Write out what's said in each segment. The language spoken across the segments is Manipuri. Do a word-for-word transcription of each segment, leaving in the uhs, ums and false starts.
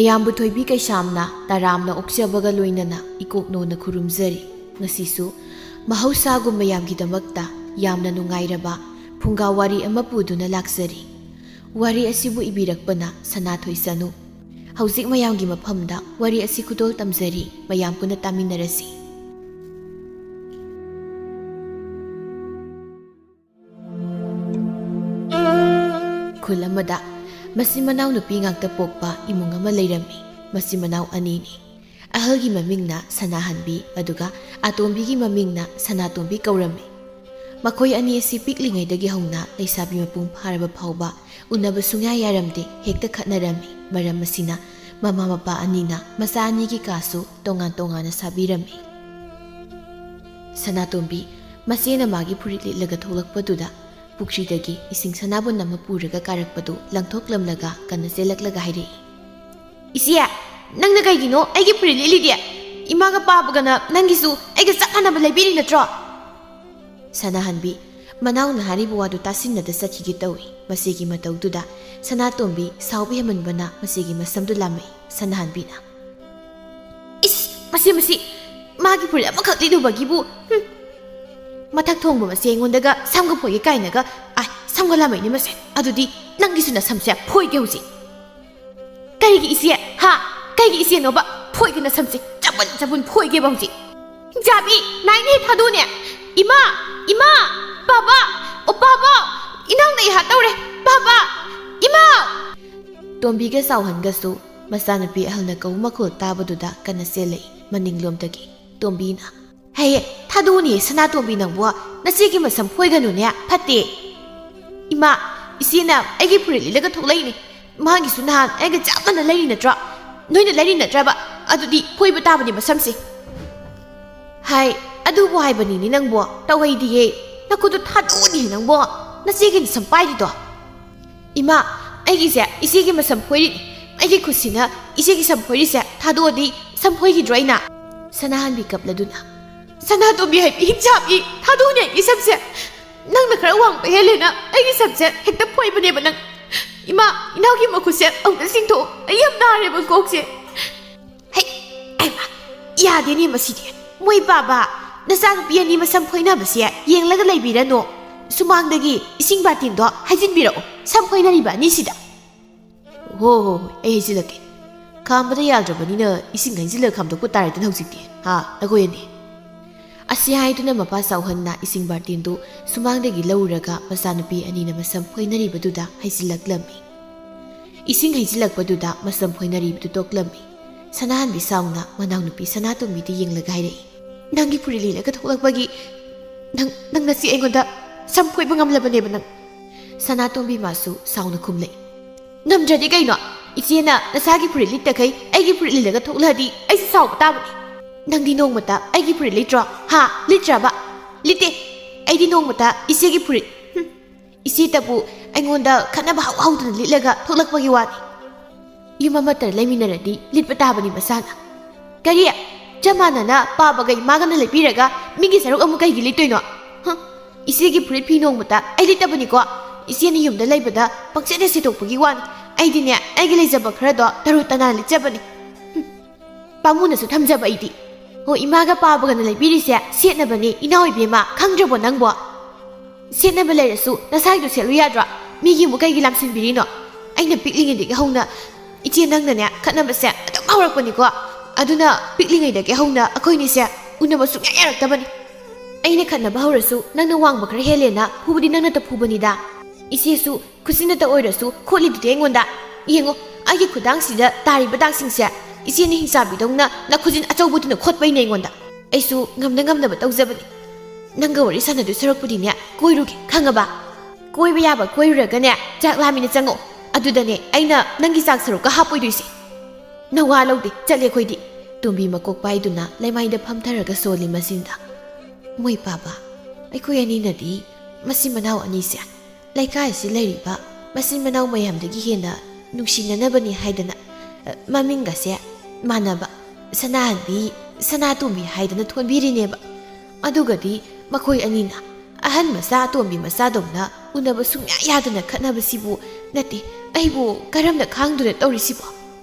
ꯃꯌꯥꯝꯕꯨ ꯊꯣꯏꯕꯤ ꯀꯩꯁꯥꯝꯅ ꯇꯔꯥꯝꯅ ꯑꯣꯛꯆꯕꯒ ꯂꯣꯏꯅꯅ ꯏꯀꯣꯛꯅꯣꯅ ꯈꯨꯔꯨꯝꯖꯔꯤ꯫ ꯉꯁꯤꯁꯨ ꯃꯍꯧꯁꯥꯒꯨꯝ ꯃꯌꯥꯝꯒꯤꯗꯃꯛꯇ ꯌꯥꯝꯅ ꯅꯨꯡꯉꯥꯏꯔꯕ ꯐꯨꯡꯒꯥ ꯋꯥꯔꯤ ꯑꯃ ꯄꯨꯗꯨꯅ ꯂꯥꯛꯆꯔꯤ꯫ ꯋꯥꯔꯤ ꯑꯁꯤꯕꯨ ꯏꯕꯤꯔꯛꯄꯅ ꯁꯅꯥꯊꯣꯏ ꯆꯅꯨ꯫ ꯍꯧꯖꯤꯛ ꯃꯌꯥꯝꯒꯤ ꯃꯐꯝꯗ ꯋꯥꯔꯤ ꯑꯁꯤ ꯈꯨꯗꯣꯜ ꯇꯝꯖꯔꯤ, ꯃꯌꯥꯝ ꯄꯨꯟꯅ ꯇꯥꯃꯤꯟꯅꯔꯁꯤ꯫ ꯈꯨꯜ ꯑꯃꯗ ꯃꯆꯤꯟ ꯃꯅꯥꯎ ꯅꯨꯄꯤ ꯉꯥꯛꯇ ꯄꯣꯛꯄ ꯏꯃꯨꯡ ꯑꯃ ꯂꯩꯔꯝꯃꯤ꯫ ꯃꯆꯤꯟ ꯃꯅꯥꯎ ꯑꯅꯤꯅꯤ꯫ ꯑꯍꯜꯒꯤ ꯃꯃꯤꯡꯅ ꯁꯅꯥꯍꯟꯕꯤ, ꯑꯗꯨꯒ ꯑꯇꯣꯝꯕꯤꯒꯤ ꯃꯃꯤꯡꯅ ꯁꯅꯥꯇꯣꯝꯕꯤ ꯀꯧꯔꯝꯃꯤ꯫ ꯃꯈꯣꯏ ꯑꯅꯤ ꯑꯁꯤ ꯄꯤꯛꯂꯤꯉꯩꯗꯒꯤ ꯍꯧꯅ ꯂꯩꯁꯥꯕꯤ ꯃꯄꯨꯡ ꯐꯥꯔꯕ ꯐꯥꯎꯕ ꯎꯅꯕ ꯁꯨꯡꯌꯥ ꯌꯥꯔꯝꯗꯦ, ꯍꯦꯛꯇ ꯈꯠꯅꯔꯝꯃꯤ꯫ ꯃꯔꯝ ꯑꯁꯤꯅ ꯃꯃꯥ ꯃꯄꯥ ꯑꯅꯤꯅ ꯃꯆꯥ ꯑꯅꯤꯒꯤ ꯀꯥꯁꯨ ꯇꯣꯉꯥꯟ ꯇꯣꯉꯥꯟꯅ ꯁꯥꯕꯤꯔꯝꯃꯤ꯫ ꯁꯅꯥꯇꯣꯝꯕꯤ ꯃꯆꯦꯅ ꯃꯥꯒꯤ ꯐꯨꯔꯤꯠ ꯂꯤꯠꯂꯒ ꯊꯣꯛꯂꯛꯄꯗꯨꯗ ꯄꯨꯈ꯭ꯔꯤꯗꯒꯤ ꯏꯁꯤꯡ ꯁꯅꯥꯕꯨꯟ ꯑꯃ ꯄꯨꯔꯒ ꯀꯥꯔꯛꯄꯗꯨ ꯂꯪꯊꯣꯛꯂꯝꯂꯒ ꯀꯟꯅ ꯆꯦꯜꯂꯛꯂꯒ ꯍꯥꯏꯔꯛꯏ, "ꯏꯆꯦ, ꯅꯪꯅ ꯀꯩꯒꯤꯅꯣ ꯑꯩꯒꯤ ꯐꯨꯔꯤꯠ ꯂꯤꯠꯂꯤꯗꯤ? ꯏꯃꯥꯒ ꯄꯥꯕꯒꯅ ꯅꯪꯒꯤꯁꯨ ꯑꯩꯒ ꯆꯞ ꯃꯥꯟꯅꯕ ꯂꯩꯕꯤꯔꯤ ꯅꯠꯇ꯭ꯔꯣ?" ꯁꯅꯥꯍꯟꯕꯤ ꯃꯅꯥꯎꯅ ꯍꯥꯏꯔꯤꯕ ꯋꯥꯗꯨ ꯇꯥꯁꯤꯟꯅꯗ ꯆꯠꯈꯤꯒꯦ ꯇꯧꯏ꯫ ꯃꯁꯤꯒꯤ ꯃꯇꯧꯗꯨꯗ ꯁꯅꯥꯇꯣꯝꯕꯤ ꯁꯥꯎꯕ ꯍꯦꯟꯃꯟꯕꯅ ꯃꯁꯤꯒꯤ ꯃꯁꯝꯗꯨ ꯂꯥꯝꯃꯛꯏ꯫ ꯁꯅꯥꯍꯟꯕꯤꯅ, "ꯏꯁ, ꯃꯁꯤ, ꯃꯁꯤ, ꯃꯥꯒꯤ ꯐꯨꯔꯤꯠ ꯑꯃꯈꯛ ꯂꯤꯠꯂꯨꯕꯒꯤꯕꯨ, ꯍꯨꯝ꯫ ꯃꯊꯛ ꯊꯣꯡꯕ ꯃꯁꯤ ꯑꯩꯉꯣꯟꯗꯒ ꯁꯝꯒ ꯐꯣꯏꯒꯦ ꯀꯥꯏꯅꯒ, ꯑꯥꯏ, ꯁꯝꯒ ꯂꯥꯝꯃꯛꯏꯅꯦ ꯃꯁꯦ꯫ ꯑꯗꯨꯗꯤ ꯅꯪꯒꯤꯁꯨ ꯅꯁꯝꯁꯦ ꯐꯣꯏꯒꯦ ꯍꯧꯖꯤꯛ꯫" "ꯀꯔꯤꯒꯤ ꯏꯆꯦ? ꯍꯥ? ꯀꯔꯤꯒꯤ ꯏꯆꯦꯅꯣꯕ? ꯐꯣꯏꯒꯦ ꯅꯁꯝꯁꯦ, ꯆꯕꯨꯟ ꯆꯕꯨꯟ ꯐꯣꯏꯒꯦꯕ ꯍꯧꯖꯤꯛ꯫" "ꯍꯤꯡꯆꯥꯕꯤ, ꯅꯥꯏꯅꯦ, ꯊꯥꯗꯣꯛꯑꯣꯅꯦ꯫ ꯏꯃꯥ, ꯏꯃꯥ, ꯄꯥꯕ, ꯑꯣ ꯄꯥꯕ, ꯏꯅꯥꯎꯅ ꯏꯍꯥ ꯇꯧꯔꯦ, ꯄꯥꯕ, ꯏꯃꯥ!" ꯇꯣꯝꯕꯤꯒ ꯆꯥꯎꯍꯟꯒꯁꯨ ꯃꯆꯥꯅꯨꯄꯤ ꯑꯍꯜꯅ ꯀꯧꯕ ꯃꯈꯣꯜ ꯇꯥꯕꯗꯨꯗ ꯀꯟꯅ ꯆꯦꯜꯂꯛꯏ ꯃꯅꯤꯡꯂꯣꯝꯗꯒꯤ꯫ ꯇꯣꯝꯕꯤꯅ, "ꯍꯦ, ꯊꯥꯗꯣꯛꯎꯅꯦ ꯁꯅꯥꯇꯣꯝꯕꯤ ꯅꯪꯕꯨ, ꯅꯆꯦꯒꯤ ꯃꯁꯝ ꯐꯣꯏꯒꯅꯨꯅꯦ, ꯐꯠꯇꯦ꯫" "ꯏꯃꯥ, ꯏꯆꯦꯅ ꯑꯩꯒꯤ ꯐꯨꯔꯤꯠ ꯂꯤꯠꯂꯒ ꯊꯣꯛꯂꯛꯏꯅꯦ꯫ ꯃꯥꯒꯤꯁꯨ ꯅꯍꯥꯟ ꯑꯩꯒ ꯆꯞ ꯃꯥꯟꯅ ꯂꯩꯔꯤ ꯅꯠꯇ꯭ꯔꯣ? ꯅꯣꯏꯅ ꯂꯩꯔꯤ ꯅꯠꯇ꯭ꯔꯕ? ꯑꯗꯨꯗꯤ ꯐꯣꯏꯕ ꯇꯥꯕꯅꯦ ꯃꯁꯝꯁꯦ꯫" "ꯍꯥꯏ, ꯑꯗꯨꯕꯨ ꯍꯥꯏꯕꯅꯤꯅꯦ ꯅꯪꯕꯨ, ꯇꯧꯍꯩꯗꯤꯌꯦ꯫ ꯅꯈꯨꯠꯇꯨ ꯊꯥꯗꯣꯛꯎꯅꯦ ꯅꯪꯕꯨ, ꯅꯆꯦꯒꯤ ꯅꯁꯝ ꯄꯥꯏꯔꯤꯗꯣ꯫" "ꯏꯃꯥ, ꯑꯩꯒꯤꯁꯦ ꯏꯆꯦꯒꯤ ꯃꯁꯝ ꯐꯣꯏꯔꯤꯅꯦ꯫ ꯑꯩꯒꯤ ꯈꯨꯠꯁꯤꯅ ꯏꯆꯦꯒꯤ ꯁꯝ ꯐꯣꯏꯔꯤꯁꯦ, ꯊꯥꯗꯣꯛꯑꯗꯤ ꯁꯝ ꯐꯣꯏꯈꯤꯗ꯭ꯔꯣ ꯑꯩꯅ?" ꯁꯅꯥꯍꯟꯕꯤ ꯀꯞꯂꯗꯨꯅ, "ꯁꯅꯥꯇꯣꯝꯕꯤ ꯍꯥꯏꯕꯤ ꯍꯤꯡꯆꯥꯕꯤ, ꯊꯥꯗꯣꯛꯎꯅꯦ ꯑꯩꯒꯤ ꯁꯝꯁꯦ꯫ ꯅꯪꯅ ꯈꯔ ꯋꯥꯡꯕ ꯍꯦꯜꯂꯦꯅ ꯑꯩꯒꯤ ꯁꯝꯁꯦ ꯍꯦꯛꯇ ꯐꯣꯏꯕꯅꯦꯕ ꯅꯪ꯫ ꯏꯃꯥ, ꯏꯅꯥꯎꯒꯤ ꯃꯈꯨꯠꯁꯦ ꯑꯃꯨꯛꯇ ꯆꯤꯡꯊꯣꯛꯎ꯫ ꯑꯩ ꯌꯥꯝ ꯅꯥꯔꯦꯕ ꯀꯣꯛꯁꯦ꯫ ꯍꯩ, ꯑꯩꯃ, ꯌꯥꯗꯦꯅꯦ ꯃꯁꯤꯗꯤ꯫ ꯃꯣꯏ ꯄꯥꯕ, ꯅꯆꯥꯅꯨꯄꯤ ꯑꯅꯤ ꯃꯁꯝ ꯐꯣꯏꯅꯕꯁꯦ ꯌꯦꯡꯂꯒ ꯂꯩꯕꯤꯔꯅꯨ꯫ ꯁꯨꯃꯥꯡꯗꯒꯤ ꯏꯁꯤꯡ ꯕꯥꯇꯤꯟꯗꯣ ꯍꯩꯖꯤꯟꯕꯤꯔꯛꯑꯣ, ꯁꯝ ꯐꯣꯏꯅꯔꯤꯕ ꯑꯅꯤꯁꯤꯗ꯫ ꯍꯣ, ꯍꯣ, ꯍꯣꯏ, ꯑꯩ ꯍꯩꯖꯤꯜꯂꯛꯀꯦ꯫ ꯈꯥꯝꯕꯗ ꯌꯥꯗ꯭ꯔꯕꯅꯤꯅ ꯏꯁꯤꯡ ꯍꯩꯖꯤꯜꯂꯒ ꯈꯥꯝꯗꯣꯛꯄ ꯇꯥꯔꯦꯗꯅ ꯍꯧꯖꯤꯛꯇꯤ꯫ ꯍꯥ, ꯅꯈꯣꯏ ꯑꯅꯤ꯫ ꯑꯁꯤ ꯍꯥꯏꯗꯨꯅ ꯃꯄꯥ ꯆꯥꯎꯍꯟꯅ ꯏꯁꯤꯡ ꯕꯥꯔꯇꯤꯟꯗꯨ ꯁꯨꯃꯥꯡꯗꯒꯤ ꯂꯧꯔꯒ ꯃꯆꯥꯅꯨꯄꯤ ꯑꯅꯤꯅ ꯃꯁꯝ ꯐꯣꯏꯅꯔꯤꯕꯗꯨꯗ ꯍꯩꯖꯤꯜꯂꯛꯂꯝꯃꯤ꯫ ꯏꯁꯤꯡ ꯍꯩꯖꯤꯜꯂꯛꯄꯗꯨꯗ ꯃꯁꯝ ꯐꯣꯏꯅꯔꯤꯕꯗꯨ ꯇꯣꯛꯂꯝꯃꯤ꯫ ꯁꯅꯥꯍꯟꯕꯤ ꯁꯥꯎꯅ ꯃꯅꯥꯎꯅꯨꯄꯤ ꯁꯅꯥꯇꯣꯝꯕꯤꯗ ꯌꯦꯡꯂꯒ ꯍꯥꯏꯔꯛꯏ, "ꯅꯪꯒꯤ ꯐꯨꯔꯤꯠ ꯂꯤꯠꯂꯒ ꯊꯣꯛꯂꯛꯄꯒꯤ ꯅꯪ, ꯅꯪ ꯉꯁꯤ ꯑꯩꯉꯣꯟꯗ ꯁꯝ ꯐꯣꯏꯕ ꯉꯝꯂꯕꯅꯦꯕ ꯅꯪ?" ꯁꯅꯥꯇꯣꯝꯕꯤ ꯃꯥꯁꯨ ꯁꯥꯎꯅ ꯈꯨꯝꯂꯛꯏ, "ꯉꯝꯗ꯭ꯔꯗꯤ ꯀꯩꯅꯣ? ꯏꯆꯦꯅ ꯅꯁꯥꯒꯤ ꯐꯨꯔꯤꯠ ꯂꯤꯠꯇꯈꯩ ꯑꯩꯒꯤ ꯐꯨꯔꯤꯠ ꯂꯤꯠꯂꯒ ꯊꯣꯛꯂꯛꯑꯗꯤ ꯑꯩꯁꯨ ꯁꯥꯎꯕ ꯇꯥꯕꯅꯤ꯫ ꯅꯪꯗꯤ ꯅꯣꯡꯃꯇ ꯑꯩꯒꯤ ꯐꯨꯔꯤꯠ ꯂꯤꯠꯇ꯭ꯔꯣ? ꯍꯥ? ꯂꯤꯠꯇ꯭ꯔꯕ?" "ꯂꯤꯠꯇꯦ꯫ ꯑꯩꯗꯤ ꯅꯣꯡꯃꯇ ꯏꯆꯦꯒꯤ ꯐꯨꯔꯤꯠ, ꯍꯨꯝ, ꯏꯆꯦꯇꯕꯨ ꯑꯩꯉꯣꯟꯗ ꯈꯠꯅꯕ ꯍꯧ ꯍꯧꯗꯅ ꯂꯤꯠꯂꯒ ꯊꯣꯛꯂꯛꯄꯒꯤ ꯋꯥꯅꯤ꯫ ꯌꯨꯝ ꯑꯃꯠꯇ ꯂꯩꯃꯤꯟꯅꯔꯗꯤ ꯂꯤꯠꯄ ꯇꯥꯕꯅꯤ ꯃꯁꯥꯅ꯫ ꯀꯔꯤ? ꯆꯞ ꯃꯥꯟꯅꯅ ꯄꯥꯕꯒ ꯏꯃꯥꯒꯅ ꯂꯤꯠꯄꯤꯔꯒ ꯃꯤꯒꯤ ꯁꯔꯨꯛ ꯑꯃꯨꯛ ꯀꯩꯒꯤ ꯂꯤꯠꯇꯣꯏꯅꯣ? ꯍꯨꯝ, ꯏꯆꯦꯒꯤ ꯐꯨꯔꯤꯠ ꯐꯤ ꯅꯣꯡꯃꯇ ꯑꯩ ꯂꯤꯠꯇꯕꯅꯤꯀꯣ꯫ ꯏꯆꯦꯅ ꯌꯨꯝꯗ ꯂꯩꯕꯗ ꯄꯪꯁꯦꯠꯇ ꯁꯦꯠꯇꯣꯛꯄꯒꯤ ꯋꯥꯅꯤ꯫ ꯑꯩꯗꯤꯅꯦ, ꯑꯩꯒꯤ ꯂꯩꯖꯕ ꯈꯔꯗꯣ ꯇꯔꯨ ꯇꯅꯥꯟꯅ ꯂꯤꯠꯆꯕꯅꯤ꯫ ꯍꯨꯝ, ꯄꯥꯝꯃꯨꯅꯁꯨ ꯊꯝꯖꯕ ꯑꯩꯗꯤ꯫ ꯍꯣ, ꯏꯃꯥꯒ ꯄꯥꯕꯒꯅ ꯂꯩꯕꯤꯔꯤꯁꯦ ꯁꯦꯠꯅꯕꯅꯤ, ꯏꯅꯥꯎ ꯏꯕꯦꯝꯃ, ꯈꯪꯗ꯭ꯔꯕꯣ ꯅꯪꯕꯣ? ꯁꯦꯠꯅꯕ ꯂꯩꯔꯁꯨ ꯅꯁꯥꯒꯤꯗꯣ ꯁꯦꯠꯂꯨ ꯌꯥꯗ꯭ꯔꯣ? ꯃꯤꯒꯤ ꯑꯃꯨꯛ ꯀꯩꯒꯤ ꯂꯥꯝꯁꯤꯟꯕꯤꯔꯤꯅꯣ? ꯑꯩꯅ ꯄꯤꯛꯂꯤꯉꯩꯗꯒꯤ ꯍꯧꯅ ꯏꯆꯦ ꯅꯪꯅꯅꯦ ꯈꯠꯅꯕꯁꯦ ꯑꯗꯨꯝ ꯍꯧꯔꯛꯄꯅꯤꯀꯣ꯫ ꯑꯗꯨꯅ ꯄꯤꯛꯂꯤꯉꯩꯗꯒꯤ ꯍꯧꯅ ꯑꯩꯈꯣꯏꯅꯤꯁꯦ ꯎꯅꯕ ꯁꯨꯡꯌꯥ ꯌꯥꯔꯛꯇꯕꯅꯤ꯫ ꯑꯩꯅ ꯈꯠꯅꯕ ꯍꯧꯔꯁꯨ ꯅꯪꯅ ꯋꯥꯡꯕ ꯈꯔ ꯍꯦꯜꯂꯦꯅ ꯐꯨꯕꯗꯤ ꯅꯪꯅ ꯇꯐꯨꯕꯅꯤꯗ꯫ ꯏꯆꯦꯁꯨ ꯈꯨꯠꯁꯤꯅꯇ ꯑꯣꯏꯔꯁꯨ ꯈꯣꯠꯂꯤꯗꯨꯗꯤ ꯑꯩꯉꯣꯟꯗ꯫ ꯌꯦꯡꯉꯣ, ꯑꯩꯒꯤ ꯈꯨꯗꯥꯡꯁꯤꯗ ꯇꯥꯔꯤꯕ ꯗꯥꯛꯁꯤꯡꯁꯦ ꯏꯆꯦꯅ ꯍꯤꯡꯆꯥꯕꯤꯗꯧꯅ ꯅꯈꯨꯖꯤꯟ ꯑꯆꯧꯕꯗꯨꯅ ꯈꯣꯠꯄꯩꯅꯦ ꯑꯩꯉꯣꯟꯗ꯫ ꯑꯩꯁꯨ ꯉꯝꯅ ꯉꯝꯅꯕ ꯇꯧꯖꯕꯅꯤ꯫ ꯅꯪꯒ ꯋꯥꯔꯤ ꯁꯥꯟꯅꯗꯣꯏ ꯁꯔꯨꯛꯄꯨꯗꯤꯅꯦ, ꯀꯣꯏꯔꯨꯒꯦ, ꯈꯪꯉꯕ? ꯀꯣꯏꯕ ꯌꯥꯕ ꯀꯣꯏꯔꯨꯔꯒꯅꯦ, ꯆꯥꯛ ꯂꯥꯝꯃꯤꯅ ꯆꯪꯉꯛꯑꯣ꯫ ꯑꯗꯨꯗꯅꯦ ꯑꯩꯅ ꯅꯪꯒꯤ ꯆꯥꯛ ꯁꯔꯨꯛꯀ ꯍꯥꯞꯄꯣꯏꯗꯣꯏꯁꯦ꯫ ꯅꯋꯥ ꯂꯧꯗꯦ, ꯆꯠꯂꯦ ꯑꯩꯈꯣꯏꯗꯤ꯫ ꯇꯣꯝꯕꯤ ꯃꯀꯣꯛ ꯄꯥꯏꯗꯨꯅ ꯂꯩꯃꯥꯏꯗ ꯐꯝꯊꯔꯒ ꯁꯣꯜꯂꯤ ꯃꯆꯤꯟꯗ꯫ ꯃꯣꯏ ꯄꯥꯕ, ꯑꯩꯈꯣꯏ ꯑꯅꯤꯅꯗꯤ ꯃꯆꯤꯟ ꯃꯅꯥꯎ ꯑꯅꯤꯁꯦ ꯂꯩꯀꯥꯏꯁꯤ ꯂꯩꯔꯤꯕ ꯃꯆꯤꯟ ꯃꯅꯥꯎ ꯃꯌꯥꯝꯗꯒꯤ ꯍꯦꯟꯅ ꯅꯨꯡꯁꯤꯅꯅꯕꯅꯤ ꯍꯥꯏꯗꯅ, ꯑ, ꯃꯃꯤꯡꯒꯁꯦ ꯃꯥꯟꯅꯕ, ꯁꯅꯥꯍꯟꯕꯤ, ꯁꯅꯥꯇꯣꯝꯕꯤ ꯍꯥꯏꯗꯅ ꯊꯣꯟꯕꯤꯔꯤꯅꯦꯕ꯫ ꯑꯗꯨꯒꯗꯤ ꯃꯈꯣꯏ ꯑꯅꯤꯅ ꯑꯍꯟ ꯃꯆꯥ ꯑꯇꯣꯝꯕꯤ ꯃꯆꯥꯗꯧꯅ ꯎꯅꯕ ꯁꯨꯡꯌꯥ ꯌꯥꯗꯅ ꯈꯠꯅꯕꯁꯤꯕꯨ ꯅꯠꯇꯦ, ꯑꯩꯕꯨ ꯀꯔꯝꯅ ꯈꯥꯡꯗꯨꯅ ꯇꯧꯔꯤꯁꯤꯕꯣ?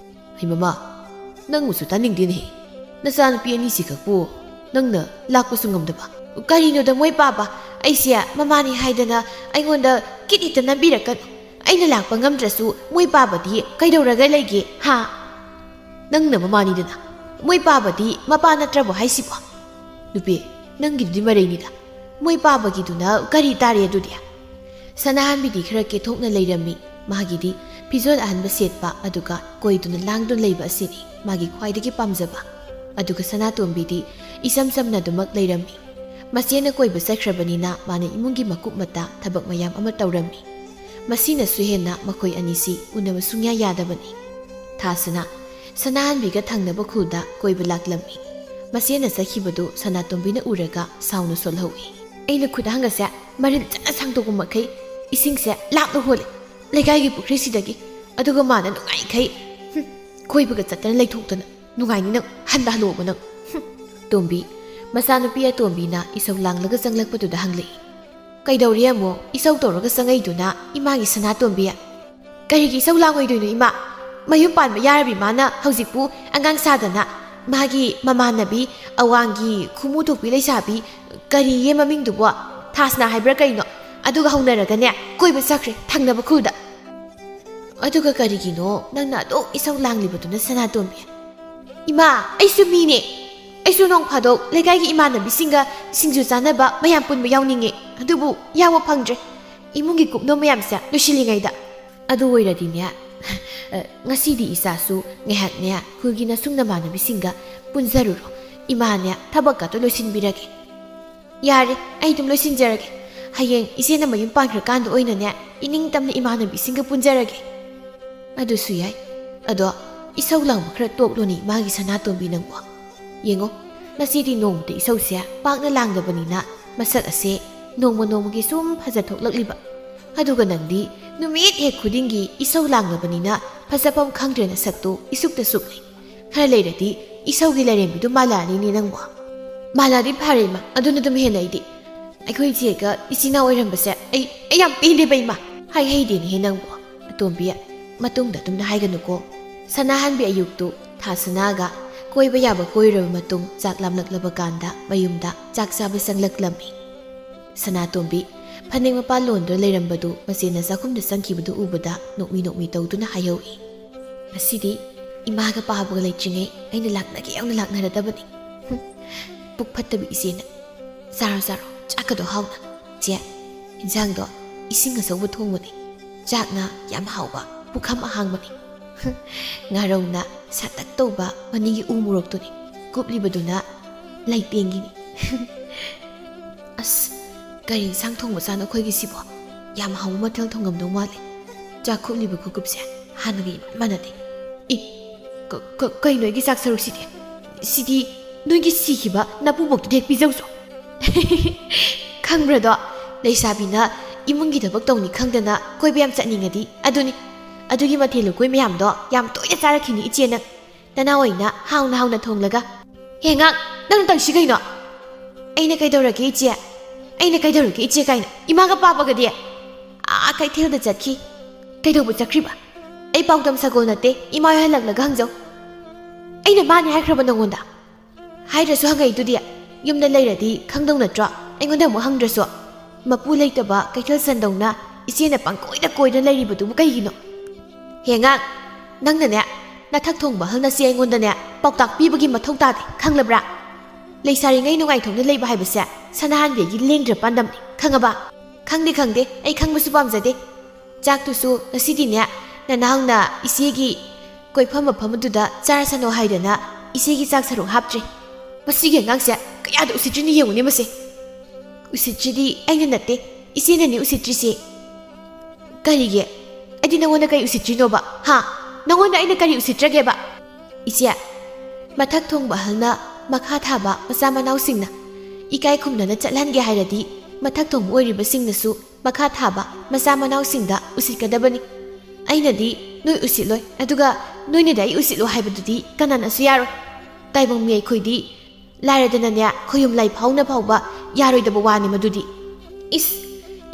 ꯍꯩ ꯃꯃꯥ, ꯅꯪꯕꯨꯁꯨ ꯇꯥꯅꯤꯡꯗꯦꯅꯦꯍꯦ꯫ ꯅꯆꯥꯅꯨꯄꯤ ꯑꯅꯤꯁꯤ ꯈꯛꯄꯨ ꯅꯪꯅ ꯂꯥꯛꯄꯁꯨ ꯉꯝꯗꯕ꯫ ꯀꯔꯤꯅꯣꯗ ꯃꯣꯏ ꯄꯥꯕ? ꯑꯩꯁꯦ ꯃꯃꯥꯅꯤ ꯍꯥꯏꯗꯅ ꯑꯩꯉꯣꯟꯗ ꯀꯤꯠ ꯍꯦꯛꯇ ꯅꯝꯕꯤꯔꯛꯀꯅꯨ꯫ ꯑꯩꯅ ꯂꯥꯛꯄ ꯉꯝꯗ꯭ꯔꯁꯨ ꯃꯣꯏ ꯄꯥꯕꯗꯤ ꯀꯩꯗꯧꯔꯒ ꯂꯩꯒꯦ, ꯍꯥ? ꯅꯪꯅ ꯃꯃꯥꯅꯤꯗꯅ꯫ ꯃꯣꯏ ꯄꯥꯕꯗꯤ ꯃꯄꯥ ꯅꯠꯇ꯭ꯔꯕꯣ ꯍꯥꯏꯁꯤꯕꯣ? ꯅꯨꯄꯤ, ꯅꯪꯒꯤꯗꯨꯗꯤ ꯃꯔꯩꯅꯤꯗ꯫ ꯃꯣꯏ ꯄꯥꯕꯒꯤꯗꯨꯅ ꯀꯔꯤ ꯇꯥꯔꯦ ꯑꯗꯨꯗꯤ? ꯁꯅꯥꯍꯟꯕꯤꯗꯤ ꯈꯔ ꯀꯦꯊꯣꯛꯅ ꯂꯩꯔꯝꯃꯤ꯫ ꯃꯥꯒꯤꯗꯤ ꯐꯤꯖꯣꯜ ꯑꯍꯟꯕ ꯁꯦꯠꯄ, ꯑꯗꯨꯒ ꯀꯣꯏꯗꯨꯅ ꯂꯥꯡꯗꯨꯅ ꯂꯩꯕ ꯑꯁꯤꯅꯤ ꯃꯥꯒꯤ ꯈ꯭ꯋꯥꯏꯗꯒꯤ ꯄꯥꯝꯖꯕ꯫ ꯑꯗꯨꯒ ꯁꯅꯥꯇꯣꯝꯕꯤꯗꯤ ꯏꯆꯝ ꯆꯝꯅ ꯑꯗꯨꯃꯛ ꯂꯩꯔꯝꯃꯤ꯫ ꯃꯆꯦꯅ ꯀꯣꯏꯕ ꯆꯠꯈ꯭ꯔꯕꯅꯤꯅ ꯃꯥꯅ ꯏꯃꯨꯡꯒꯤ ꯃꯀꯨꯞ ꯃꯇꯥ ꯊꯕꯛ ꯃꯌꯥꯝ ꯑꯃ ꯇꯧꯔꯝꯃꯤ꯫ ꯃꯁꯤꯅꯁꯨ ꯍꯦꯟꯅ ꯃꯈꯣꯏ ꯑꯅꯤꯁꯤ ꯎꯅꯕ ꯁꯨꯡꯌꯥ ꯌꯥꯗꯕꯅꯤ꯫ ꯊꯥꯁꯤꯅ ꯁꯅꯥꯍꯟꯕꯤꯒ ꯊꯪꯅꯕ ꯈꯨꯜꯗ ꯀꯣꯏꯕ ꯂꯥꯛꯂꯝꯃꯤ꯫ ꯃꯆꯦꯅ ꯆꯠꯈꯤꯕꯗꯨ ꯁꯅꯥꯇꯣꯝꯕꯤꯅ ꯎꯔꯒ ꯁꯥꯎꯅ ꯁꯣꯜꯍꯧꯏ꯫ ꯑꯩꯅ ꯈꯨꯗꯥꯡꯒꯁꯦ ꯃꯔꯤꯜ ꯆꯠꯅ ꯁꯥꯡꯗꯣꯛꯄ ꯃꯈꯩ ꯏꯁꯤꯡꯁꯦ ꯂꯥꯞꯅ ꯍꯣꯜꯂꯦ꯫ ꯂꯩꯀꯥꯏꯒꯤ ꯄꯨꯈ꯭ꯔꯤꯁꯤꯗꯒꯤ꯫ ꯑꯗꯨꯒ ꯃꯥꯅ ꯅꯨꯡꯉꯥꯏꯈꯩ, ꯍꯨꯝ, ꯀꯣꯏꯕꯒ ꯆꯠꯇꯅ ꯂꯩꯊꯣꯛꯇꯅ꯫ ꯅꯨꯡꯉꯥꯏꯅꯤ ꯅꯪ, ꯍꯟꯗ ꯍꯜꯂꯛꯑꯣꯕ ꯅꯪ꯫ ꯍꯨꯝ꯫ ꯇꯣꯝꯕꯤ, ꯃꯆꯥꯅꯨꯄꯤ ꯑꯇꯣꯝꯕꯤꯅ ꯏꯁꯧ ꯂꯥꯡꯂꯒ ꯆꯪꯂꯛꯄꯗꯨꯗ ꯍꯪꯂꯛꯏ꯫ ꯀꯩꯗꯧꯔꯦ ꯑꯃꯨꯛ? ꯏꯁꯧ ꯇꯧꯔꯒ ꯆꯪꯉꯛꯏꯗꯨꯅ ꯏꯃꯥꯒꯤ ꯁꯅꯥꯇꯣꯝꯕꯤ꯫ ꯀꯔꯤꯒꯤ ꯏꯁꯧ ꯂꯥꯡꯉꯣꯏꯗꯣꯏꯅꯣ ꯏꯃꯥ? ꯃꯌꯨꯝ ꯄꯥꯟꯕ ꯌꯥꯔꯕꯤ ꯃꯥꯅ ꯍꯧꯖꯤꯛꯄꯨ ꯑꯉꯥꯡ ꯁꯥꯗꯅ ꯃꯥꯒꯤ ꯃꯃꯥꯟꯅꯕꯤ ꯑꯋꯥꯡꯒꯤ ꯈꯨꯃꯨ ꯊꯣꯛꯄꯤ ꯂꯩꯁꯥꯕꯤ ꯀꯔꯤꯌꯦ ꯃꯃꯤꯡꯗꯨꯕꯣ? ꯊꯥꯁꯅꯥ ꯍꯥꯏꯕ꯭ꯔꯥ ꯀꯩꯅꯣ? ꯑꯗꯨꯒ ꯍꯧꯅꯔꯒꯅꯦ ꯀꯣꯏꯕ ꯆꯠꯈ꯭ꯔꯦ ꯊꯪꯅꯕ ꯈꯨꯜꯗ꯫ ꯑꯗꯨꯒ ꯀꯔꯤꯒꯤꯅꯣ ꯅꯪꯅ ꯑꯗꯨꯛ ꯏꯁꯧ ꯂꯥꯡꯂꯤꯕꯗꯨꯅ ꯁꯅꯥꯇꯣꯝꯕꯤ? ꯏꯃꯥ, ꯑꯩꯁꯨ ꯃꯤꯅꯦ꯫ ꯑꯩꯁꯨ ꯅꯣꯡ ꯐꯥꯗꯣꯛ ꯂꯩꯀꯥꯏꯒꯤ ꯏꯃꯥꯟꯅꯕꯤꯁꯤꯡꯒ ꯁꯤꯡꯖꯨ ꯆꯥꯅꯕ ꯃꯌꯥꯝ ꯄꯨꯟꯕ ꯌꯥꯎꯅꯤꯡꯉꯦ꯫ ꯑꯗꯨꯕꯨ ꯌꯥꯎꯕ ꯐꯪꯗ꯭ꯔꯦ꯫ ꯏꯃꯨꯡꯒꯤ ꯀꯨꯞꯅꯣꯝ ꯃꯌꯥꯝꯁꯦ ꯂꯣꯏꯁꯤꯜꯂꯤꯉꯩꯗ꯫ ꯑꯗꯨ ꯑꯣꯏꯔꯗꯤꯅꯦ, ꯑ, ꯉꯁꯤꯗꯤ ꯏꯆꯥꯁꯨ ꯉꯥꯏꯍꯥꯛꯅꯦ ꯈꯨꯜꯒꯤ ꯅꯁꯨꯡ ꯅꯃꯥꯟꯅꯕꯤꯁꯤꯡꯒ ꯄꯨꯟꯖꯔꯨꯔꯣ꯫ ꯏꯃꯥꯅꯦ ꯊꯕꯛꯀꯗꯣ ꯂꯣꯏꯁꯤꯟꯕꯤꯔꯒꯦ꯫ ꯌꯥꯔꯦ, ꯑꯩ ꯑꯗꯨꯝ ꯂꯣꯏꯁꯤꯟꯖꯔꯒꯦ꯫ ꯍꯌꯦꯡ ꯏꯆꯦꯅ ꯃꯌꯨꯝ ꯄꯥꯟꯈ꯭ꯔꯀꯥꯟꯗ ꯑꯣꯏꯅꯅꯦ ꯏꯅꯤꯡꯇꯝꯅ ꯏꯃꯥꯟꯅꯕꯤꯁꯤꯡꯒ ꯄꯨꯟꯖꯔꯒꯦ꯫ ꯑꯗꯨꯁꯨ ꯌꯥꯏ꯫ ꯑꯗꯣ ꯏꯁꯧ ꯂꯥꯡꯕ ꯈꯔ ꯇꯣꯛꯂꯣꯅꯦ ꯏꯃꯥꯒꯤ ꯁꯅꯥꯇꯣꯝꯕꯤ ꯅꯪꯕꯣ꯫ ꯌꯦꯡꯉꯣ, ꯉꯁꯤꯗꯤ ꯅꯣꯡꯃꯇ ꯏꯁꯧꯁꯦ ꯄꯥꯛꯅ ꯂꯥꯡꯗꯕꯅꯤꯅ ꯃꯁꯛ ꯑꯁꯦ ꯅꯣꯡꯃ ꯅꯣꯡꯃꯒꯤ ꯁꯨꯝ ꯐꯖꯊꯣꯛꯂꯛꯂꯤꯕ꯫ ꯑꯗꯨꯒ ꯅꯪꯗꯤ ꯅꯨꯃꯤꯠ ꯍꯦꯛ ꯈꯨꯗꯤꯡꯒꯤ ꯏꯁꯧ ꯂꯥꯡꯂꯕꯅꯤꯅ ꯐꯖꯐꯝ ꯈꯪꯗ꯭ꯔꯦ ꯅꯁꯛꯇꯨ ꯏꯁꯨꯛꯇ ꯁꯨꯛꯂꯦ꯫ ꯈꯔ ꯂꯩꯔꯗꯤ ꯏꯁꯧꯒꯤ ꯂꯥꯏꯔꯦꯝꯕꯤꯗꯨ ꯃꯥꯜꯂꯛꯑꯅꯤꯅꯦ ꯅꯪꯕꯣ꯫ ꯃꯥꯜꯂꯛꯑꯗꯤ ꯐꯔꯦ ꯏꯃꯥ, ꯑꯗꯨꯅ ꯑꯗꯨꯝ ꯍꯦꯟꯅ ꯑꯩꯗꯤ꯫ ꯑꯩꯈꯣꯏ ꯏꯆꯦꯒ ꯏꯆꯤꯟ ꯏꯅꯥꯎ ꯑꯣꯏꯔꯝꯕꯁꯦ ꯑꯩ, ꯑꯩ ꯌꯥꯝ ꯄꯦꯟꯗꯦꯕ ꯏꯃꯥ꯫ ꯍꯥꯏ ꯍꯩꯗꯦꯅꯦꯍꯦ ꯅꯪꯕꯣ꯫ "ꯇꯣꯝꯕꯤ, ꯃꯇꯨꯡꯗ ꯑꯗꯨꯝꯅ ꯍꯥꯏꯒꯅꯨꯀꯣ꯫ ꯁꯅꯥꯍꯟꯕꯤ ꯑꯌꯨꯛꯇꯨ ꯊꯥ ꯁꯅꯥꯒ ꯀꯣꯏꯕ ꯌꯥꯕ ꯀꯣꯏꯔꯨꯔꯕ ꯃꯇꯨꯡ ꯆꯥꯛ ꯂꯥꯝꯂꯛꯂꯕ ꯀꯥꯟꯗ ꯃꯌꯨꯝꯗ ꯆꯥꯛ ꯆꯥꯕ ꯆꯪꯂꯛꯂꯝꯃꯤ"꯫ ꯁꯅꯥꯇꯣꯝꯕꯤ ꯐꯅꯦꯛ ꯃꯄꯥꯟ ꯂꯣꯟꯗꯨꯅ ꯂꯩꯔꯝꯕꯗꯨ ꯃꯆꯦꯅ ꯆꯥꯛꯈꯨꯝꯗ ꯆꯪꯈꯤꯕꯗꯨ ꯎꯕꯗ ꯅꯣꯛꯃꯤ ꯅꯣꯛꯃꯤ ꯇꯧꯗꯨꯅ ꯍꯥꯏꯍꯧꯏ, "ꯉꯁꯤꯗꯤ ꯏꯃꯥꯒ ꯄꯥꯕꯒ ꯂꯩꯇ꯭ꯔꯤꯉꯩ ꯑꯩꯅ ꯂꯥꯛꯅꯒꯦ ꯌꯥꯎꯅ ꯂꯥꯛꯅꯔꯗꯕꯅꯤ꯫ ꯍꯨꯝ, ꯄꯨꯛ ꯐꯠꯇꯕꯤ ꯏꯆꯦꯅ꯫ ꯆꯥꯔꯣ, ꯆꯥꯔꯣ, ꯆꯥꯛꯀꯗꯣ ꯍꯥꯎꯅ꯫ ꯆꯦ, ꯏꯟꯖꯥꯡꯗꯣ ꯏꯁꯤꯡ ꯑꯁꯧꯕ ꯊꯣꯡꯕꯅꯤ꯫ ꯆꯥꯛꯅ ꯌꯥꯝ ꯍꯥꯎꯕ ꯄꯨꯈꯝ ꯑꯍꯥꯡꯕꯅꯤ꯫ ꯍꯨꯝ, ꯉꯥꯔꯧꯅ ꯁꯥꯇꯛ ꯇꯧꯕ ꯃꯅꯤꯒꯤ ꯎ ꯃꯣꯔꯣꯛꯇꯨꯅꯤ꯫ ꯀꯨꯞꯂꯤꯕꯗꯨꯅ ꯂꯩꯇꯦꯡꯒꯤꯅꯤ"꯫ "ꯑꯁ, ꯀꯔꯤ ꯏꯟꯁꯥꯡ ꯊꯣꯡꯕ ꯆꯥꯅꯣ ꯑꯩꯈꯣꯏꯒꯤꯁꯤꯕꯣ? ꯌꯥꯝ ꯍꯥꯎꯕ ꯃꯊꯦꯜ ꯊꯣꯡꯉꯝꯗꯧ ꯃꯥꯜꯂꯦ꯫ ꯆꯥꯛ ꯈꯨꯞꯂꯤꯕ ꯈꯨꯀꯨꯞꯁꯦ ꯍꯥꯟꯅꯒ ꯏꯃꯥꯟ ꯃꯥꯟꯅꯗꯦ꯫ ꯏ, ꯀ-, ꯀ-, ꯀꯩꯅꯣ ꯑꯩꯒꯤ ꯆꯥꯛ ꯁꯔꯨꯛꯁꯤꯗꯤ? ꯁꯤꯗꯤ ꯅꯣꯏꯒꯤ ꯁꯤꯈꯤꯕ ꯅꯄꯨꯕꯣꯛꯇꯨꯗ ꯍꯦꯛ ꯄꯤꯖꯧꯁꯣ"꯫ "ꯈꯪꯕ꯭ꯔꯥꯗꯣ, ꯂꯩꯁꯥꯕꯤꯅ ꯏꯃꯨꯡꯒꯤ ꯊꯕꯛ ꯇꯧꯅꯤ ꯈꯪꯗꯅ ꯀꯣꯏꯕ ꯌꯥꯝ ꯆꯠꯅꯤꯡꯉꯗꯤ ꯑꯗꯨꯅꯤ꯫ ꯑꯗꯨꯒꯤ ꯃꯊꯦꯜ ꯂꯨꯀꯣꯏ ꯃꯌꯥꯝꯗꯣ ꯌꯥꯝ ꯇꯣꯏꯅ ꯆꯥꯔꯛꯈꯤꯅꯤ ꯏꯆꯦ ꯅꯪ꯫ ꯅꯅꯥꯎ ꯑꯩꯅ ꯍꯥꯎꯅ ꯍꯥꯎꯅ ꯊꯣꯡꯂꯒ"꯫ "ꯍꯦ ꯑꯉꯥꯡ, ꯅꯪ ꯇꯧꯁꯤ ꯀꯩꯅꯣ?" "ꯑꯩꯅ ꯀꯩꯗꯧꯔꯒꯦ ꯏꯆꯦ? ꯑꯩꯅ ꯀꯩꯗꯧꯔꯒꯦ ꯏꯆꯦ ꯀꯥꯏꯅ? ꯏꯃꯥꯒ ꯄꯥꯕꯒꯗꯤ ꯑꯥ ꯀꯩꯊꯦꯜꯗ ꯆꯠꯈꯤ"꯫ "ꯀꯩꯗꯧꯕ ꯆꯠꯈ꯭ꯔꯤꯕ? ꯑꯩ ꯄꯥꯎꯗꯝ ꯁꯒꯣꯜ ꯅꯠꯇꯦ, ꯏꯃꯥ ꯍꯣꯏ ꯍꯜꯂꯛꯂꯒ ꯍꯪꯖꯧ"꯫ "ꯑꯩꯅ ꯃꯥꯅꯤ ꯍꯥꯏꯈ꯭ꯔꯕ ꯅꯉꯣꯟꯗ?" "ꯍꯥꯏꯗ꯭ꯔꯁꯨ ꯍꯪꯉꯛꯏꯗꯨꯗꯤ꯫ ꯌꯨꯝꯗ ꯂꯩꯔꯗꯤ ꯈꯪꯗꯧ ꯅꯠꯇ꯭ꯔꯣ? ꯑꯩꯉꯣꯟꯗ ꯑꯃꯨꯛ ꯍꯪꯗ꯭ꯔꯁꯨ꯫ ꯃꯄꯨ ꯂꯩꯇꯕ ꯀꯩꯊꯦꯜ ꯁꯟꯗꯧꯅ ꯏꯆꯦꯅ ꯄꯪꯀꯣꯏꯗ ꯀꯣꯏꯗꯨꯅ ꯂꯩꯔꯤꯕꯗꯨꯕꯨ ꯀꯩꯒꯤꯅꯣ?" "ꯍꯦ ꯑꯉꯥꯡ, ꯅꯪꯅꯅꯦ, ꯅꯊꯛ ꯊꯣꯡꯕ ꯑꯍꯜ ꯅꯆꯦ ꯑꯩꯉꯣꯟꯗꯅꯦ ꯄꯥꯎꯇꯥꯛ ꯄꯤꯕꯒꯤ ꯃꯊꯧ ꯇꯥꯗꯦ, ꯈꯪꯂꯕ꯭ꯔꯥ? ꯂꯩꯁꯥꯔꯤꯉꯩ ꯅꯨꯡꯉꯥꯏꯊꯣꯛꯅ ꯂꯩꯕ ꯍꯥꯏꯕꯁꯦ ꯁꯅꯥꯍꯟꯕꯤꯒꯤ ꯂꯦꯡꯗ꯭ꯔ ꯄꯥꯟꯗꯝꯅꯤ, ꯈꯪꯉꯕ?" "ꯈꯪꯗꯦ, ꯈꯪꯗꯦ, ꯑꯩ ꯈꯪꯕꯁꯨ ꯄꯥꯝꯖꯗꯦ꯫ ꯆꯥꯛꯇꯨꯁꯨ ꯉꯁꯤꯗꯤꯅꯦ, ꯅꯅꯥꯎꯅ ꯏꯆꯦꯒꯤ ꯀꯣꯏꯐꯝ ꯃꯐꯝ ꯑꯗꯨꯗ ꯆꯥꯔꯁꯅꯨ ꯍꯥꯏꯗꯅ ꯏꯆꯦꯒꯤ ꯆꯥꯛ ꯁꯔꯨꯛ ꯍꯥꯞꯇ꯭ꯔꯦ꯫ ꯃꯁꯤꯒꯤ ꯑꯉꯥꯡꯁꯦ ꯀꯌꯥꯗ ꯎꯁꯤꯠꯇ꯭ꯔꯤꯅꯣ ꯌꯦꯡꯉꯨꯅꯦ ꯃꯁꯦ"꯫ "ꯎꯁꯤꯠꯇ꯭ꯔꯤꯗꯤ ꯑꯩꯅ ꯅꯠꯇꯦ, ꯏꯆꯦꯅꯅꯤ ꯎꯁꯤꯠꯇ꯭ꯔꯤꯁꯦ"꯫ "ꯀꯔꯤꯒꯤ? ꯑꯩꯗꯤ ꯅꯉꯣꯟꯗ ꯀꯔꯤ ꯎꯁꯤꯠꯇ꯭ꯔꯤꯅꯣꯕ? ꯍꯥ? ꯅꯉꯣꯟꯗ ꯑꯩꯅ ꯀꯔꯤ ꯎꯁꯤꯠꯇ꯭ꯔꯒꯦꯕ?" "ꯏꯆꯦ, ꯃꯊꯛ ꯊꯣꯡꯕ ꯑꯍꯜꯅ ꯃꯈꯥ ꯊꯥꯕ ꯃꯆꯥ ꯃꯅꯥꯎꯁꯤꯡꯅ ꯏꯀꯥꯏ ꯈꯨꯝꯅꯅ ꯆꯠꯍꯟꯒꯦ ꯍꯥꯏꯔꯗꯤ ꯃꯊꯛ ꯊꯣꯡꯕ ꯑꯣꯏꯔꯤꯕꯁꯤꯡꯅꯁꯨ ꯃꯈꯥ ꯊꯥꯕ ꯃꯆꯥ ꯃꯅꯥꯎꯁꯤꯡꯗ ꯎꯁꯤꯠꯀꯗꯕꯅꯤ꯫ ꯑꯩꯅꯗꯤ ꯅꯣꯏ ꯎꯁꯤꯠꯂꯣꯏ, ꯑꯗꯨꯒ ꯅꯣꯏꯅꯗꯤ ꯑꯩ ꯎꯁꯤꯠꯂꯣ ꯍꯥꯏꯕꯗꯨꯗꯤ ꯀꯅꯥꯅꯁꯨ ꯌꯥꯔꯣꯏ꯫ ꯇꯥꯏꯕꯪ ꯃꯤ ꯑꯩꯈꯣꯏꯗꯤ ꯂꯥꯏꯔꯗꯅꯅꯦ, ꯈꯣꯌꯨꯝ ꯂꯥꯏꯐꯥꯎꯅ ꯐꯥꯎꯕ ꯌꯥꯔꯣꯏꯗꯕ ꯋꯥꯅꯤ ꯃꯗꯨꯗꯤ꯫ ꯏꯁ,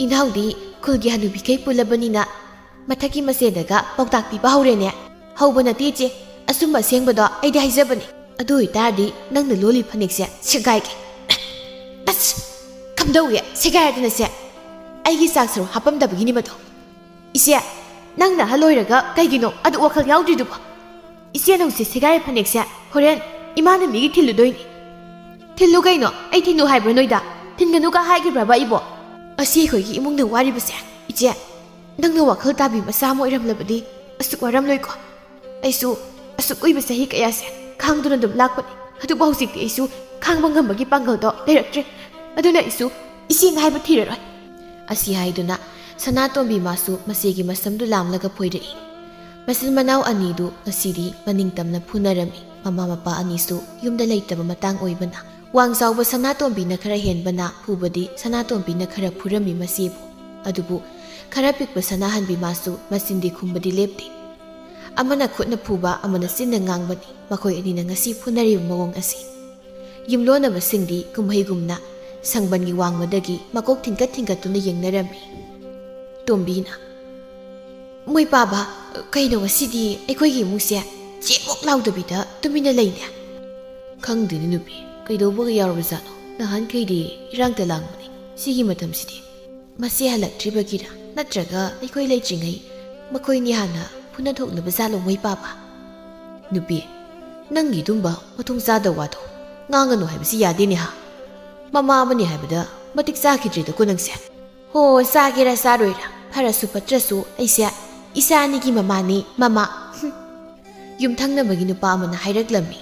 ꯏꯅꯥꯎꯗꯤ ꯈꯨꯜꯒꯤ ꯍꯅꯨꯕꯤꯈꯩ ꯄꯨꯜꯂꯕꯅꯤꯅ ꯃꯊꯛꯀꯤ ꯃꯆꯦꯗꯒ ꯄꯥꯎꯇꯥꯛ ꯄꯤꯕ ꯍꯧꯔꯦꯅꯦ꯫ ꯍꯧꯕ ꯅꯠꯇꯦ ꯏꯆꯦ, ꯑꯆꯨꯝꯕ ꯑꯁꯦꯡꯕꯗꯣ ꯑꯩꯗꯤ ꯍꯥꯏꯖꯕꯅꯦ꯫ ꯑꯗꯨ ꯑꯣꯏꯇꯥꯔꯗꯤ ꯅꯪꯅ ꯂꯣꯜꯂꯤ ꯐꯅꯦꯛꯁꯦ ꯁꯦꯒꯥꯏꯒꯦ꯫ ꯑꯁ! ꯀꯝꯗꯧꯏ ꯁꯦꯒꯥꯏꯔꯗꯅ ꯁꯦ? ꯑꯩꯒꯤ ꯆꯥꯛ ꯁꯔꯨꯛ ꯍꯥꯞꯄꯝꯗꯕꯒꯤꯅꯤ ꯃꯗꯣ꯫ ꯏꯆꯦ, ꯅꯪꯅ ꯑꯍꯜ ꯑꯣꯏꯔꯒ ꯀꯩꯒꯤꯅꯣ ꯑꯗꯨ ꯋꯥꯈꯜ ꯌꯥꯎꯗ꯭ꯔꯤꯗꯨꯕꯣ? ꯏꯆꯦ ꯅꯨꯡꯁꯤ ꯁꯦꯒꯥꯏꯔꯦ ꯐꯅꯦꯛꯁꯦ꯫ ꯍꯣꯔꯦꯟ ꯏꯃꯥꯅ ꯃꯤꯒꯤ ꯊꯤꯜꯂꯨꯗꯣꯏꯅꯤ꯫ ꯊꯤꯜꯂꯨ ꯀꯩꯅꯣ? ꯑꯩ ꯊꯤꯜꯂꯨ ꯍꯥꯏꯕ꯭ꯔꯣ ꯅꯣꯏꯗ? ꯊꯤꯟꯒꯅꯨꯒ ꯍꯥꯏꯈꯤꯕ꯭ꯔꯕ ꯑꯩꯕꯣ? ꯑꯁꯤ ꯑꯩꯈꯣꯏꯒꯤ ꯏꯃꯨꯡꯅ ꯋꯥꯔꯤꯕꯁꯦ꯫ ꯏꯆꯦ, ꯅꯪꯅ ꯋꯥꯈꯜ ꯇꯥꯕꯤ ꯃꯆꯥ ꯑꯃ ꯑꯣꯏꯔꯝꯂꯕꯗꯤ ꯑꯁꯨꯛ ꯋꯥꯔꯝꯂꯣꯏꯀꯣ꯫ ꯑꯩꯁꯨ ꯑꯁꯨꯛ ꯀꯨꯏꯕ ꯆꯍꯤ ꯀꯌꯥꯁꯦ ꯈꯥꯡꯗꯨꯅ ꯑꯗꯨꯝ ꯂꯥꯛꯄꯅꯤ꯫ ꯑꯗꯨꯕꯨ ꯍꯧꯖꯤꯛꯇꯤ ꯑꯩꯁꯨ ꯈꯥꯡꯕ ꯉꯝꯕꯒꯤ ꯄꯥꯡꯒꯜꯗꯣ ꯂꯩꯔꯛꯇ꯭ꯔꯦ꯫ ꯑꯗꯨꯅ ꯑꯩꯁꯨ ꯏꯆꯦ ꯉꯥꯏꯕ ꯊꯤꯔꯔꯣꯏ꯫ ꯑꯁꯤ ꯍꯥꯏꯗꯨꯅ ꯁꯅꯥꯇꯣꯝꯕꯤ ꯃꯥꯁꯨ ꯃꯆꯦꯒꯤ ꯃꯁꯝꯗꯨ ꯂꯥꯝꯂꯒ ꯐꯣꯏꯔꯛꯏ꯫ ꯃꯆꯤꯟ ꯃꯅꯥꯎ ꯑꯅꯤꯗꯨ ꯉꯁꯤꯗꯤ ꯃꯅꯤꯡ ꯇꯝꯅ ꯐꯨꯅꯔꯝꯃꯤ꯫ ꯃꯃꯥ ꯃꯄꯥ ꯑꯅꯤꯁꯨ ꯌꯨꯝꯗ ꯂꯩꯇꯕ ꯃꯇꯥꯡ ꯑꯣꯏꯕꯅ ꯋꯥꯡ ꯆꯥꯎꯕ ꯁꯅꯥꯇꯣꯝꯕꯤꯅ ꯈꯔ ꯍꯦꯟꯕꯅ ꯐꯨꯕꯗꯤ ꯁꯅꯥꯇꯣꯝꯕꯤꯅ ꯈꯔ ꯐꯨꯔꯝꯃꯤ ꯃꯆꯦꯕꯨ꯫ ꯑꯗꯨꯕꯨ ꯈꯔ ꯄꯤꯛꯄ ꯁꯅꯥꯍꯟꯕꯤ ꯃꯥꯁꯨ ꯃꯆꯤꯟꯗꯤ ꯈꯨꯝꯕꯗꯤ ꯂꯦꯞꯇꯦ꯫ ꯑꯃꯅ ꯈꯨꯠꯅ ꯐꯨꯕ, ꯑꯃꯅ ꯆꯤꯟꯅ ꯉꯥꯡꯕꯅꯤ ꯃꯈꯣꯏ ꯑꯅꯤꯅ ꯉꯁꯤ ꯐꯨꯅꯔꯤꯕ ꯃꯑꯣꯡ ꯑꯁꯤ꯫ ꯌꯨꯝꯂꯣꯟꯅꯕꯁꯤꯡꯗꯤ ꯀꯨꯝꯍꯩꯒꯨꯝꯅ ꯁꯪꯕꯟꯒꯤ ꯋꯥꯡꯃꯗꯒꯤ ꯃꯀꯣꯛ ꯊꯤꯟꯀꯠ ꯊꯤꯟꯀꯠꯇꯨꯅ ꯌꯦꯡꯅꯔꯝꯃꯤ꯫ ꯇꯣꯝꯕꯤꯅ, "ꯃꯣꯏ ꯄꯥꯕ, ꯀꯩꯅꯣ ꯉꯁꯤꯗꯤ ꯑꯩꯈꯣꯏꯒꯤ ꯏꯃꯨꯡꯁꯦ ꯆꯦꯃꯣꯛ ꯂꯥꯎꯗꯕꯤꯗ ꯇꯨꯃꯤꯟꯅ ꯂꯩꯅꯦ?" "ꯈꯪꯗꯦꯅꯦ ꯅꯨꯄꯤ, ꯀꯩꯗꯧꯕꯒ ꯌꯥꯎꯔꯕꯖꯥꯠꯅꯣ? ꯅꯍꯥꯟꯈꯩꯗꯤ ꯏꯔꯥꯡꯇ ꯂꯥꯡꯕꯅꯤ, ꯁꯤꯒꯤ ꯃꯇꯝꯁꯤꯗꯤ꯫ ꯃꯆꯦ ꯍꯜꯂꯛꯇ꯭ꯔꯤꯕꯒꯤꯔ ꯅꯠꯇ꯭ꯔꯒ ꯑꯩꯈꯣꯏ ꯂꯩꯇ꯭ꯔꯤꯉꯩ ꯃꯈꯣꯏꯅꯤ ꯍꯥꯟꯅ ꯐꯨꯅ ꯊꯣꯛꯂꯕ ꯖꯥꯠꯂꯣ ꯃꯣꯏ ꯄꯥꯕ?" "ꯅꯨꯄꯤ, ꯅꯪꯒꯤ ꯑꯗꯨꯝꯕ ꯃꯊꯣꯡ ꯆꯥꯗꯕ ꯋꯥꯗꯣ ꯉꯥꯡꯒꯅꯨ ꯍꯥꯏꯕꯁꯤ ꯌꯥꯗꯦꯅꯦ ꯍꯥ? ꯃꯃꯥ ꯑꯃꯅꯤ ꯍꯥꯏꯕꯗ ꯃꯇꯤꯛ ꯆꯥꯈꯤꯗ꯭ꯔꯦꯗꯀꯣ ꯅꯪꯁꯦ꯫ ꯍꯣ, ꯆꯥꯒꯦꯔꯥ ꯆꯥꯔꯣꯏꯔꯥ, ꯐꯔꯁꯨ ꯐꯠꯇ꯭ꯔꯁꯨ ꯑꯩꯁꯦ ꯏꯆꯥ ꯑꯅꯤꯒꯤ ꯃꯃꯥꯅꯤ, ꯃꯃꯥ꯫" ꯍꯨꯝ꯫ ꯌꯨꯝꯊꯪꯅꯕꯒꯤ ꯅꯨꯄꯥ ꯑꯃꯅ ꯍꯥꯏꯔꯛꯂꯝꯃꯤ꯫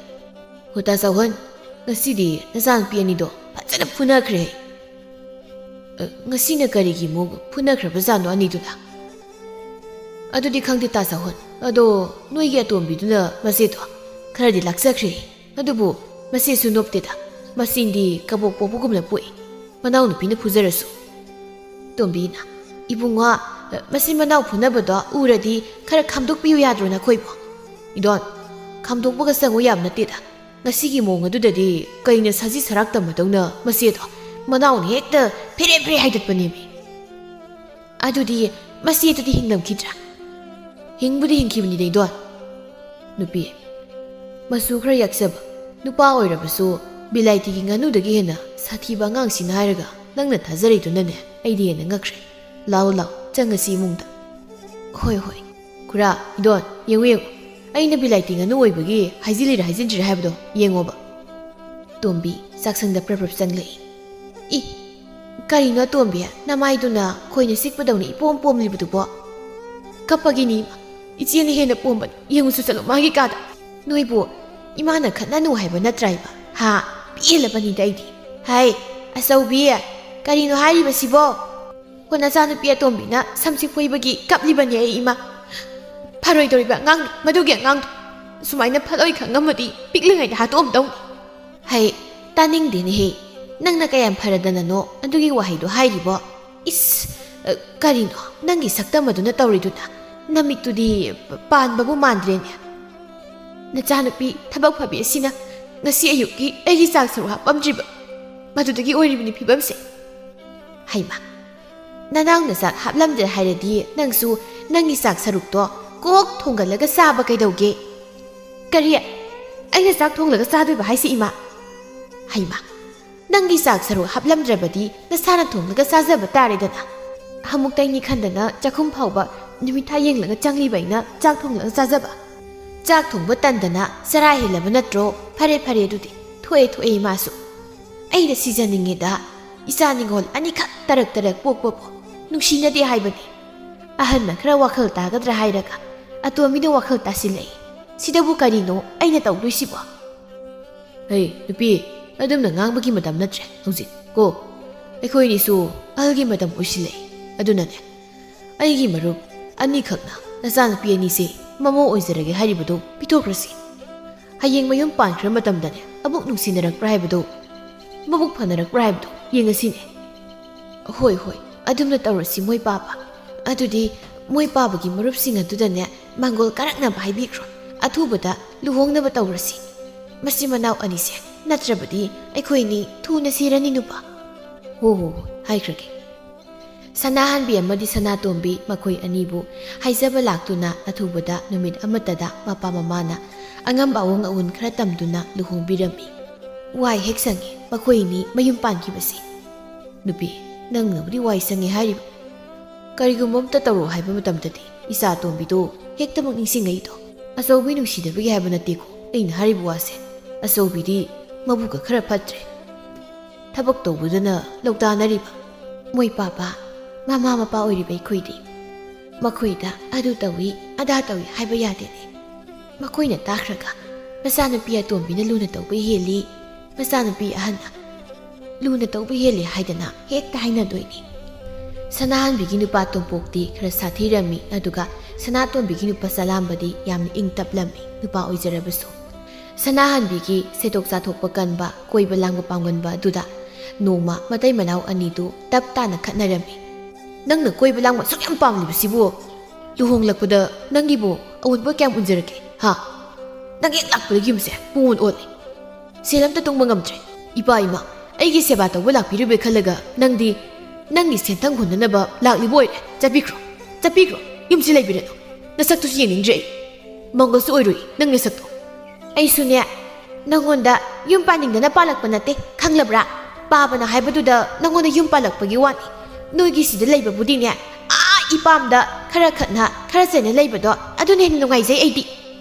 "ꯍꯣ ꯇꯥ ꯆꯥꯎꯍꯟ, ꯉꯁꯤꯗꯤ ꯅꯆꯥꯅꯨꯄꯤ ꯑꯅꯤꯗꯣ ꯐꯖꯅ ꯐꯨꯅꯈ꯭ꯔꯦ꯫ ꯑ, ꯉꯁꯤꯅ ꯀꯔꯤꯒꯤ ꯑꯃꯨꯛ ꯐꯨꯅꯈ꯭ꯔꯕꯖꯥꯠꯅꯣ ꯑꯅꯤꯗꯨꯅ?" "ꯑꯗꯨꯗꯤ ꯈꯪꯗꯦ ꯇꯥ ꯆꯥꯎꯍꯟ, ꯑꯗꯣ ꯅꯣꯏꯒꯤ ꯑꯇꯣꯝꯕꯤꯗꯨꯅ ꯃꯆꯦꯗꯣ ꯈꯔꯗꯤ ꯂꯥꯛꯆꯈ꯭ꯔꯦ꯫ ꯑꯗꯨꯕꯨ ꯃꯆꯦꯁꯨ ꯅꯣꯞꯇꯦꯗ, ꯃꯆꯤꯟꯗꯤ ꯀꯕꯣꯛ ꯄꯣꯛꯄꯒꯨꯝꯅ ꯄꯣꯛꯏ꯫ ꯃꯅꯥꯎꯅꯨꯄꯤꯅ ꯐꯨꯖꯔꯁꯨ꯫" ꯇꯣꯝꯕꯤꯅ, "ꯏꯕꯨꯡꯉꯣ, ꯃꯆꯤꯟ ꯃꯅꯥꯎ ꯐꯨꯅꯕꯗꯣ ꯎꯔꯗꯤ ꯈꯔ ꯈꯥꯝꯗꯣꯛꯄꯤꯌꯨ ꯌꯥꯗ꯭ꯔꯣ ꯅꯈꯣꯏꯕꯣ?" "ꯏꯗꯣꯟ, ꯈꯥꯝꯗꯣꯛꯄꯒ ꯆꯪꯉꯨ ꯌꯥꯕ ꯅꯠꯇꯦꯗ꯫ ꯉꯁꯤꯒꯤ ꯃꯑꯣꯡ ꯑꯗꯨꯗꯗꯤ ꯀꯩꯅ ꯁꯖꯤ ꯁꯔꯥꯛ ꯇꯝꯕꯗꯧꯅ ꯃꯆꯦꯗꯣ ꯃꯅꯥꯎꯅ ꯍꯦꯛꯇ ꯐꯦꯔꯦ ꯐꯦꯔꯦ ꯍꯥꯏꯗꯠꯄꯅꯦꯃꯤ꯫" "ꯑꯗꯨꯗꯤ ꯃꯆꯦꯗꯨꯗꯤ ꯍꯤꯡꯂꯝꯈꯤꯗ꯭ꯔꯥ? ꯍꯤꯡꯕꯨꯗꯤ ꯍꯤꯡꯈꯤꯕꯅꯤꯗ, ꯏꯗꯣꯟ꯫ ꯅꯨꯄꯤ, ꯃꯆꯨ ꯈꯔ ꯌꯥꯛꯆꯕ ꯅꯨꯄꯥ ꯑꯣꯏꯔꯕꯁꯨ ꯕꯤꯂꯥꯏꯇꯤꯒꯤ ꯉꯥꯅꯨꯗꯒꯤ ꯍꯦꯟꯅ ꯁꯥꯊꯤꯕ ꯑꯉꯥꯡꯁꯤꯅ ꯍꯥꯏꯔꯒ ꯅꯪꯅ ꯊꯥꯖꯔꯤꯗꯨꯅꯅꯦ ꯑꯩꯗꯤ ꯍꯦꯟꯅ ꯉꯛꯈ꯭ꯔꯦ꯫ ꯂꯥꯛꯑꯣ, ꯂꯥꯛꯑꯣ, ꯆꯪꯉꯁꯤ ꯏꯃꯨꯡꯗ꯫ ꯍꯣꯏ, ꯍꯣꯏ꯫ ꯈꯨꯔꯥ, ꯏꯗꯣꯟ, ꯌꯦꯡꯉꯨ, ꯌꯦꯡꯉꯨ꯫ ꯑꯩꯅ ꯕꯤꯂꯥꯏꯇꯤ ꯉꯥꯅꯨ ꯑꯣꯏꯕꯒꯤ ꯍꯥꯏꯖꯤꯜꯂꯤꯔ ꯍꯥꯏꯖꯤꯟꯗ꯭ꯔꯤꯔ ꯍꯥꯏꯕꯗꯣ ꯌꯦꯡꯉꯣꯕ꯫ ꯇꯣꯝꯕꯤ ꯆꯥꯛꯁꯪꯗ ꯄ꯭ꯔꯞ ꯄ꯭ꯔꯞ ꯆꯪꯂꯛꯏ꯫ ꯏ, ꯀꯔꯤꯅꯣ ꯇꯣꯝꯕꯤ? ꯅꯃꯥꯏꯗꯨꯅ ꯈꯣꯏꯅ ꯆꯤꯛꯄꯗꯧꯅ ꯏꯄꯣꯝ ꯄꯣꯝꯂꯤꯕꯗꯨꯕꯣ? ꯀꯞꯄꯒꯤꯅꯤ ꯏꯃꯥ꯫ ꯏꯆꯦꯅ ꯍꯦꯟꯅ ꯄꯣꯝꯕꯅꯤ꯫ ꯌꯦꯡꯉꯨꯁꯨ ꯆꯠꯂꯨ ꯃꯥꯒꯤ ꯀꯥꯗ꯫ ꯅꯣꯏꯕꯨ ꯏꯃꯥꯅ ꯈꯠꯅꯅꯨ ꯍꯥꯏꯕ ꯅꯠꯇ꯭ꯔꯥ ꯏꯃꯥ? ꯍꯥ? ꯄꯦꯜꯂꯕꯅꯤꯗ ꯑꯩꯗꯤ꯫ ꯍꯥꯏ, ꯑꯆꯧꯕꯤ, ꯀꯔꯤꯅꯣ ꯍꯥꯏꯔꯤꯕꯁꯤꯕꯣ? ꯍꯣ, ꯅꯆꯥꯅꯨꯄꯤ ꯑꯇꯣꯝꯕꯤꯅ ꯁꯝꯁꯤ ꯐꯣꯏꯕꯒꯤ ꯀꯞꯂꯤꯕꯅꯦ ꯑꯩ ꯏꯃꯥ꯫ ꯐꯔꯣꯏꯗꯧꯔꯤꯕ ꯑꯉꯥꯡꯅꯤ ꯃꯗꯨꯒꯤ ꯑꯉꯥꯡꯗꯣ꯫ ꯁꯨꯃꯥꯏꯅ ꯐꯠꯂꯣꯏ ꯈꯪꯉꯝꯃꯗꯤ ꯄꯤꯛꯂꯤꯉꯩꯗ ꯍꯥꯠꯇꯣꯛꯑꯝꯗꯧꯅꯤ꯫ ꯍꯩ, ꯇꯥꯅꯤꯡꯗꯦꯅꯦꯍꯦ꯫ ꯅꯪꯅ ꯀꯌꯥꯝ ꯐꯔꯗꯅꯅꯣ ꯑꯗꯨꯒꯤ ꯋꯥꯍꯩꯗꯣ ꯍꯥꯏꯔꯤꯕꯣ? ꯏꯁ, ꯑ, ꯀꯔꯤꯅꯣ? ꯅꯪꯒꯤ ꯁꯛꯇꯝ ꯑꯗꯨꯅ ꯇꯧꯔꯤꯗꯨꯅ? ꯅꯃꯤꯠꯇꯨꯗꯤ ꯄꯥꯟꯕꯕꯨ ꯃꯥꯟꯗ꯭ꯔꯦꯅꯦ꯫ ꯅꯆꯥꯅꯨꯄꯤ ꯊꯕꯛ ꯐꯕꯤ ꯑꯁꯤꯅ ꯉꯁꯤ ꯑꯌꯨꯛꯀꯤ ꯑꯩꯒꯤ ꯆꯥꯛ ꯁꯔꯨꯛ ꯍꯥꯞꯄꯝꯗ꯭ꯔꯤꯕ ꯃꯗꯨꯗꯒꯤ ꯑꯣꯏꯔꯤꯕꯅꯤ ꯐꯤꯕꯝꯁꯦ꯫ ꯍꯩꯃꯥ, ꯅꯅꯥꯎꯅ ꯆꯥꯛ ꯍꯥꯞꯂꯝꯗ꯭ꯔꯦ ꯍꯥꯏꯔꯗꯤ ꯅꯪꯁꯨ ꯅꯪꯒꯤ ꯆꯥꯛ ꯁꯔꯨꯛꯇꯣ ꯀꯣꯛ ꯊꯣꯡꯒꯠꯂꯒ ꯆꯥꯕ ꯀꯩꯗꯧꯒꯦ? ꯀꯔꯤ? ꯑꯩꯅ ꯆꯥꯛ ꯊꯣꯡꯂꯒ ꯆꯥꯗꯣꯏꯕ ꯍꯥꯏꯁꯤ ꯏꯃꯥ? ꯍꯩꯃꯥ, ꯅꯪꯒꯤ ꯆꯥꯛ ꯁꯔꯨꯛ ꯍꯥꯞꯂꯝꯗ꯭ꯔꯕꯗꯤ ꯅꯁꯥꯅ ꯊꯣꯡꯂꯒ ꯆꯥꯖꯕ ꯇꯥꯔꯦꯗꯅ꯫ ꯑꯃꯨꯛꯇꯩꯅꯤ ꯈꯟꯗꯅ ꯆꯥꯛꯈꯨꯝ ꯐꯥꯎꯕ ꯅꯨꯃꯤꯠ ꯊꯥ ꯌꯦꯡꯂꯒ ꯆꯪꯂꯤꯕ ꯑꯩꯅ ꯆꯥꯛ ꯊꯣꯡꯂꯒ ꯆꯥꯖꯕ꯫ ꯆꯥꯛ ꯊꯣꯡꯕ ꯇꯟꯗꯅ ꯆꯔꯥ ꯍꯦꯜꯂꯕ ꯅꯠꯇ꯭ꯔꯣ? ꯐꯔꯦ, ꯐꯔꯦ, ꯑꯗꯨꯗꯤ ꯊꯣꯛꯑꯦ, ꯊꯣꯛꯑꯦ ꯏꯃꯥꯁꯨ꯫ ꯑꯩꯅ ꯁꯤꯖꯅꯤꯡꯉꯦꯗ꯫ ꯏꯆꯥ ꯅꯤꯉꯣꯜ ꯑꯅꯤꯈꯛ ꯇꯔꯛ ꯇꯔꯛ ꯄꯣꯛꯄꯕꯨ ꯅꯨꯡꯁꯤꯅꯗꯦ ꯍꯥꯏꯕꯅꯤ꯫ ꯑꯍꯟꯅ ꯈꯔ ꯋꯥꯈꯜ ꯇꯥꯒꯗ꯭ꯔꯥ ꯍꯥꯏꯔꯒ ꯑꯇꯣꯝꯕꯤꯅ ꯋꯥꯈꯜ ꯇꯥꯁꯤꯜꯂꯛꯏ꯫ ꯁꯤꯗꯕꯨ ꯀꯔꯤꯅꯣ ꯑꯩꯅ ꯇꯧꯗꯣꯏꯁꯤꯕꯣ? ꯍꯩ, ꯅꯨꯄꯤ, ꯑꯗꯨꯝꯅ ꯉꯥꯡꯕꯒꯤ ꯃꯇꯝ ꯅꯠꯇ꯭ꯔꯦ ꯍꯧꯖꯤꯛ ꯀꯣ꯫ ꯑꯩꯈꯣꯏꯅꯤꯁꯨ ꯑꯍꯜꯒꯤ ꯃꯇꯝ ꯑꯣꯏꯁꯤꯜꯂꯛꯏ꯫ ꯑꯗꯨꯅꯅꯦ, ꯑꯩꯒꯤ ꯃꯔꯨꯞ ꯑꯅꯤꯈꯛꯅ ꯅꯆꯥꯅꯨꯄꯤ ꯑꯅꯤꯁꯦ ꯃꯃꯧ ꯑꯣꯏꯖꯔꯒꯦ ꯍꯥꯏꯔꯤꯕꯗꯨ ꯄꯤꯊꯣꯛꯈ꯭ꯔꯁꯤ꯫ ꯍꯌꯦꯡ ꯃꯌꯨꯝ ꯄꯥꯟꯈ꯭ꯔ ꯃꯇꯝꯗꯅꯦ ꯑꯃꯨꯛ ꯅꯨꯡꯁꯤꯅꯔꯛꯄ꯭ꯔꯥ ꯍꯥꯏꯕꯗꯨ, ꯃꯕꯨꯛ ꯐꯅꯔꯛꯄ꯭ꯔꯥ ꯍꯥꯏꯕꯗꯨ ꯌꯦꯡꯉꯁꯤꯅꯦ꯫ ꯍꯣꯏ, ꯍꯣꯏ, ꯑꯗꯨꯝꯅ ꯇꯧꯔꯁꯤ ꯃꯣꯏ ꯄꯥꯕ꯫ ꯑꯗꯨꯗꯤ ꯃꯣꯏ ꯄꯥꯕꯒꯤ ꯃꯔꯨꯞꯁꯤꯡ ꯑꯗꯨꯗꯅꯦ ꯃꯥꯡꯒꯣꯜ ꯀꯥꯔꯛꯅꯕ ꯍꯥꯏꯕꯤꯈ꯭ꯔꯣ꯫ ꯑꯊꯨꯕꯗ ꯂꯨꯍꯣꯡꯅꯕ ꯇꯧꯔꯁꯤ꯫ ꯃꯆꯤꯟ ꯃꯅꯥꯎ ꯑꯅꯤꯁꯦ ꯅꯠꯇ꯭ꯔꯕꯗꯤ ꯑꯩꯈꯣꯏꯅꯤ ꯊꯨꯅ ꯁꯤꯔꯅꯤ ꯅꯨꯄꯥ꯫ ꯍꯣ, ꯍꯣ, ꯍꯣ, ꯍꯥꯏꯈ꯭ꯔꯒꯦ꯫ ꯁꯅꯥꯍꯟꯕꯤ ꯑꯃꯗꯤ ꯁꯅꯥꯇꯣꯝꯕꯤ ꯃꯈꯣꯏ ꯑꯅꯤꯕꯨ ꯍꯥꯏꯖꯕ ꯂꯥꯛꯇꯨꯅ ꯑꯊꯨꯕꯗ ꯅꯨꯃꯤꯠ ꯑꯃꯠꯇꯗ ꯃꯄꯥ ꯃꯃꯥꯅ ꯑꯉꯝꯕ ꯑꯋꯣꯡ ꯑꯋꯣꯟ ꯈꯔ ꯇꯝꯗꯨꯅ ꯂꯨꯍꯣꯡꯕꯤꯔꯝꯃꯤ꯫ ꯋꯥꯏ ꯍꯦꯛ ꯁꯪꯉꯤ ꯃꯈꯣꯏ ꯑꯅꯤ ꯃꯌꯨꯝ ꯄꯥꯟꯈꯤꯕꯁꯤ꯫ ꯅꯨꯄꯤ, ꯅꯪꯅꯕꯨꯗꯤ ꯋꯥꯏ ꯁꯪꯉꯤ ꯍꯥꯏꯔꯤꯕ꯫ ꯀꯔꯤꯒꯨꯝꯕ ꯑꯝꯇ ꯇꯧꯔꯣ ꯍꯥꯏꯕ ꯃꯇꯝꯗꯗꯤ ꯏꯆꯥ ꯑꯇꯣꯝꯕꯤꯗꯣ ꯍꯦꯛꯇꯃꯛ ꯅꯤꯡꯁꯤꯡꯉꯛꯏꯗꯣ꯫ ꯑꯆꯧꯕꯤ ꯅꯨꯡꯁꯤꯗꯕꯒꯤ ꯍꯥꯏꯕ ꯅꯠꯇꯦꯀꯣ ꯑꯩꯅ ꯍꯥꯏꯔꯤꯕ ꯋꯥꯁꯦ꯫ ꯑꯆꯧꯕꯤꯗꯤ ꯃꯕꯨꯛꯀ ꯈꯔ ꯐꯠꯇ꯭ꯔꯦ꯫ ꯊꯕꯛ ꯇꯧꯕꯗꯅ ꯂꯧꯇꯥꯅꯔꯤꯕ꯫ ꯃꯣꯏ ꯄꯥꯄꯥ, ꯃꯃꯥ ꯃꯄꯥ ꯑꯣꯏꯔꯤꯕ ꯑꯩꯈꯣꯏꯗꯤ ꯃꯈꯣꯏꯗ ꯑꯗꯨ ꯇꯧꯏ, ꯑꯗꯥ ꯇꯧꯏ ꯍꯥꯏꯕ ꯌꯥꯗꯦꯅꯦ꯫ ꯃꯈꯣꯏꯅ ꯇꯥꯈ꯭ꯔꯒ ꯃꯆꯥꯅꯨꯄꯤ ꯑꯇꯣꯝꯕꯤꯅ ꯂꯨꯅ ꯇꯧꯕ ꯍꯦꯜꯂꯤ, ꯃꯆꯥꯅꯨꯄꯤ ꯑꯍꯟꯅ ꯂꯨꯅ ꯇꯧꯕ ꯍꯦꯜꯂꯤ ꯍꯥꯏꯗꯅ ꯍꯦꯛꯇ ꯍꯥꯏꯅꯗꯣꯏꯅꯤ꯫ ꯁꯅꯥꯍꯟꯕꯤꯒꯤ ꯅꯨꯄꯥ ꯇꯣꯝꯄꯣꯛꯇꯤ ꯈꯔ ꯁꯥꯊꯤꯔꯝꯃꯤ, ꯑꯗꯨꯒ ꯁꯅꯥꯇꯣꯝꯕꯤꯒꯤ ꯅꯨꯄꯥ ꯆꯂꯥꯝꯕꯗꯤ ꯌꯥꯝꯅ ꯏꯪ ꯇꯞꯂꯝꯃꯤ, ꯅꯨꯄꯥ ꯑꯣꯏꯖꯔꯕꯁꯨ꯫ ꯁꯅꯥꯍꯟꯕꯤꯒꯤ ꯁꯦꯠꯇꯣꯛ ꯆꯥꯊꯣꯛꯄ ꯀꯟꯕ, ꯀꯣꯏꯕ ꯂꯥꯡꯕ ꯄꯥꯡꯒꯟꯕ ꯑꯗꯨꯗ ꯅꯣꯡꯃ ꯃꯇꯩ ꯃꯅꯥꯎ ꯑꯅꯤꯗꯨ ꯇꯞ ꯇꯥꯅ ꯈꯠꯅꯔꯝꯃꯤ꯫ "ꯅꯪꯅ ꯀꯣꯏꯕ ꯂꯥꯡꯕ ꯑꯁꯨꯛ ꯌꯥꯝ ꯄꯥꯝꯂꯤꯕꯁꯤꯕꯨ ꯂꯨꯍꯣꯡꯂꯛꯄꯗ ꯅꯪꯒꯤꯕꯨ ꯑꯑꯣꯟꯕ ꯀꯌꯥꯝ ꯎꯟꯖꯔꯒꯦ, ꯍꯥ? ꯅꯪ ꯍꯦꯛ ꯂꯥꯛꯄꯗꯒꯤ ꯌꯨꯝꯁꯦ ꯄꯨꯡꯑꯣꯟ ꯑꯣꯜꯂꯦ꯫ ꯁꯦꯜ ꯑꯝꯇ ꯇꯨꯡꯕ ꯉꯝꯗ꯭ꯔꯦ꯫ ꯏꯄꯥ ꯏꯃꯥ, ꯑꯩꯒꯤ ꯁꯦꯕꯥ ꯇꯧꯕ ꯂꯥꯛꯄꯤꯔꯤꯕꯩ ꯈꯜꯂꯒ ꯅꯪꯗꯤ ꯅꯪꯒꯤ ꯁꯦꯟꯊꯪ ꯍꯨꯟꯅꯅꯕ ꯂꯥꯛꯂꯤꯕ ꯑꯣꯏꯔꯦ꯫ ꯆꯠꯄꯤꯈ꯭ꯔꯣ, ꯆꯠꯄꯤꯈ꯭ꯔꯣ, ꯌꯨꯝꯁꯤ ꯂꯩꯕꯤꯔꯅꯨ꯫ ꯅꯁꯛꯇꯨꯁꯨ ꯌꯦꯡꯅꯤꯡꯗ꯭ꯔꯦ ꯑꯩ꯫ ꯃꯪꯒꯜꯁꯨ ꯑꯣꯏꯔꯣꯏ ꯅꯪ ꯅꯁꯛꯇꯣ꯫" "ꯑꯩꯁꯨꯅꯦ, ꯅꯪꯉꯣꯟꯗ ꯌꯨꯝ ꯄꯥꯅꯤꯡꯗꯅ ꯄꯥꯜꯂꯛꯄ ꯅꯠꯇꯦ, ꯈꯪꯂꯕ꯭ꯔꯥ? ꯄꯥꯕꯅ ꯍꯥꯏꯕꯗꯨꯗ ꯅꯪꯉꯣꯟꯗ ꯌꯨꯝ ꯄꯥꯜꯂꯛꯄꯒꯤ ꯋꯥꯅꯤ꯫ ꯅꯣꯏꯒꯤ ꯁꯤꯗ ꯂꯩꯕꯕꯨꯗꯤꯅꯦ, ꯑꯥ ꯏꯄꯥꯝꯗ ꯈꯔ ꯈꯠꯅ, ꯈꯔ ꯆꯩꯅ ꯂꯩꯕꯗꯣ, ꯑꯗꯨꯅ ꯍꯦꯟꯅ ꯅꯨꯡꯉꯥꯏꯖꯩ ꯑꯩꯗꯤ꯫"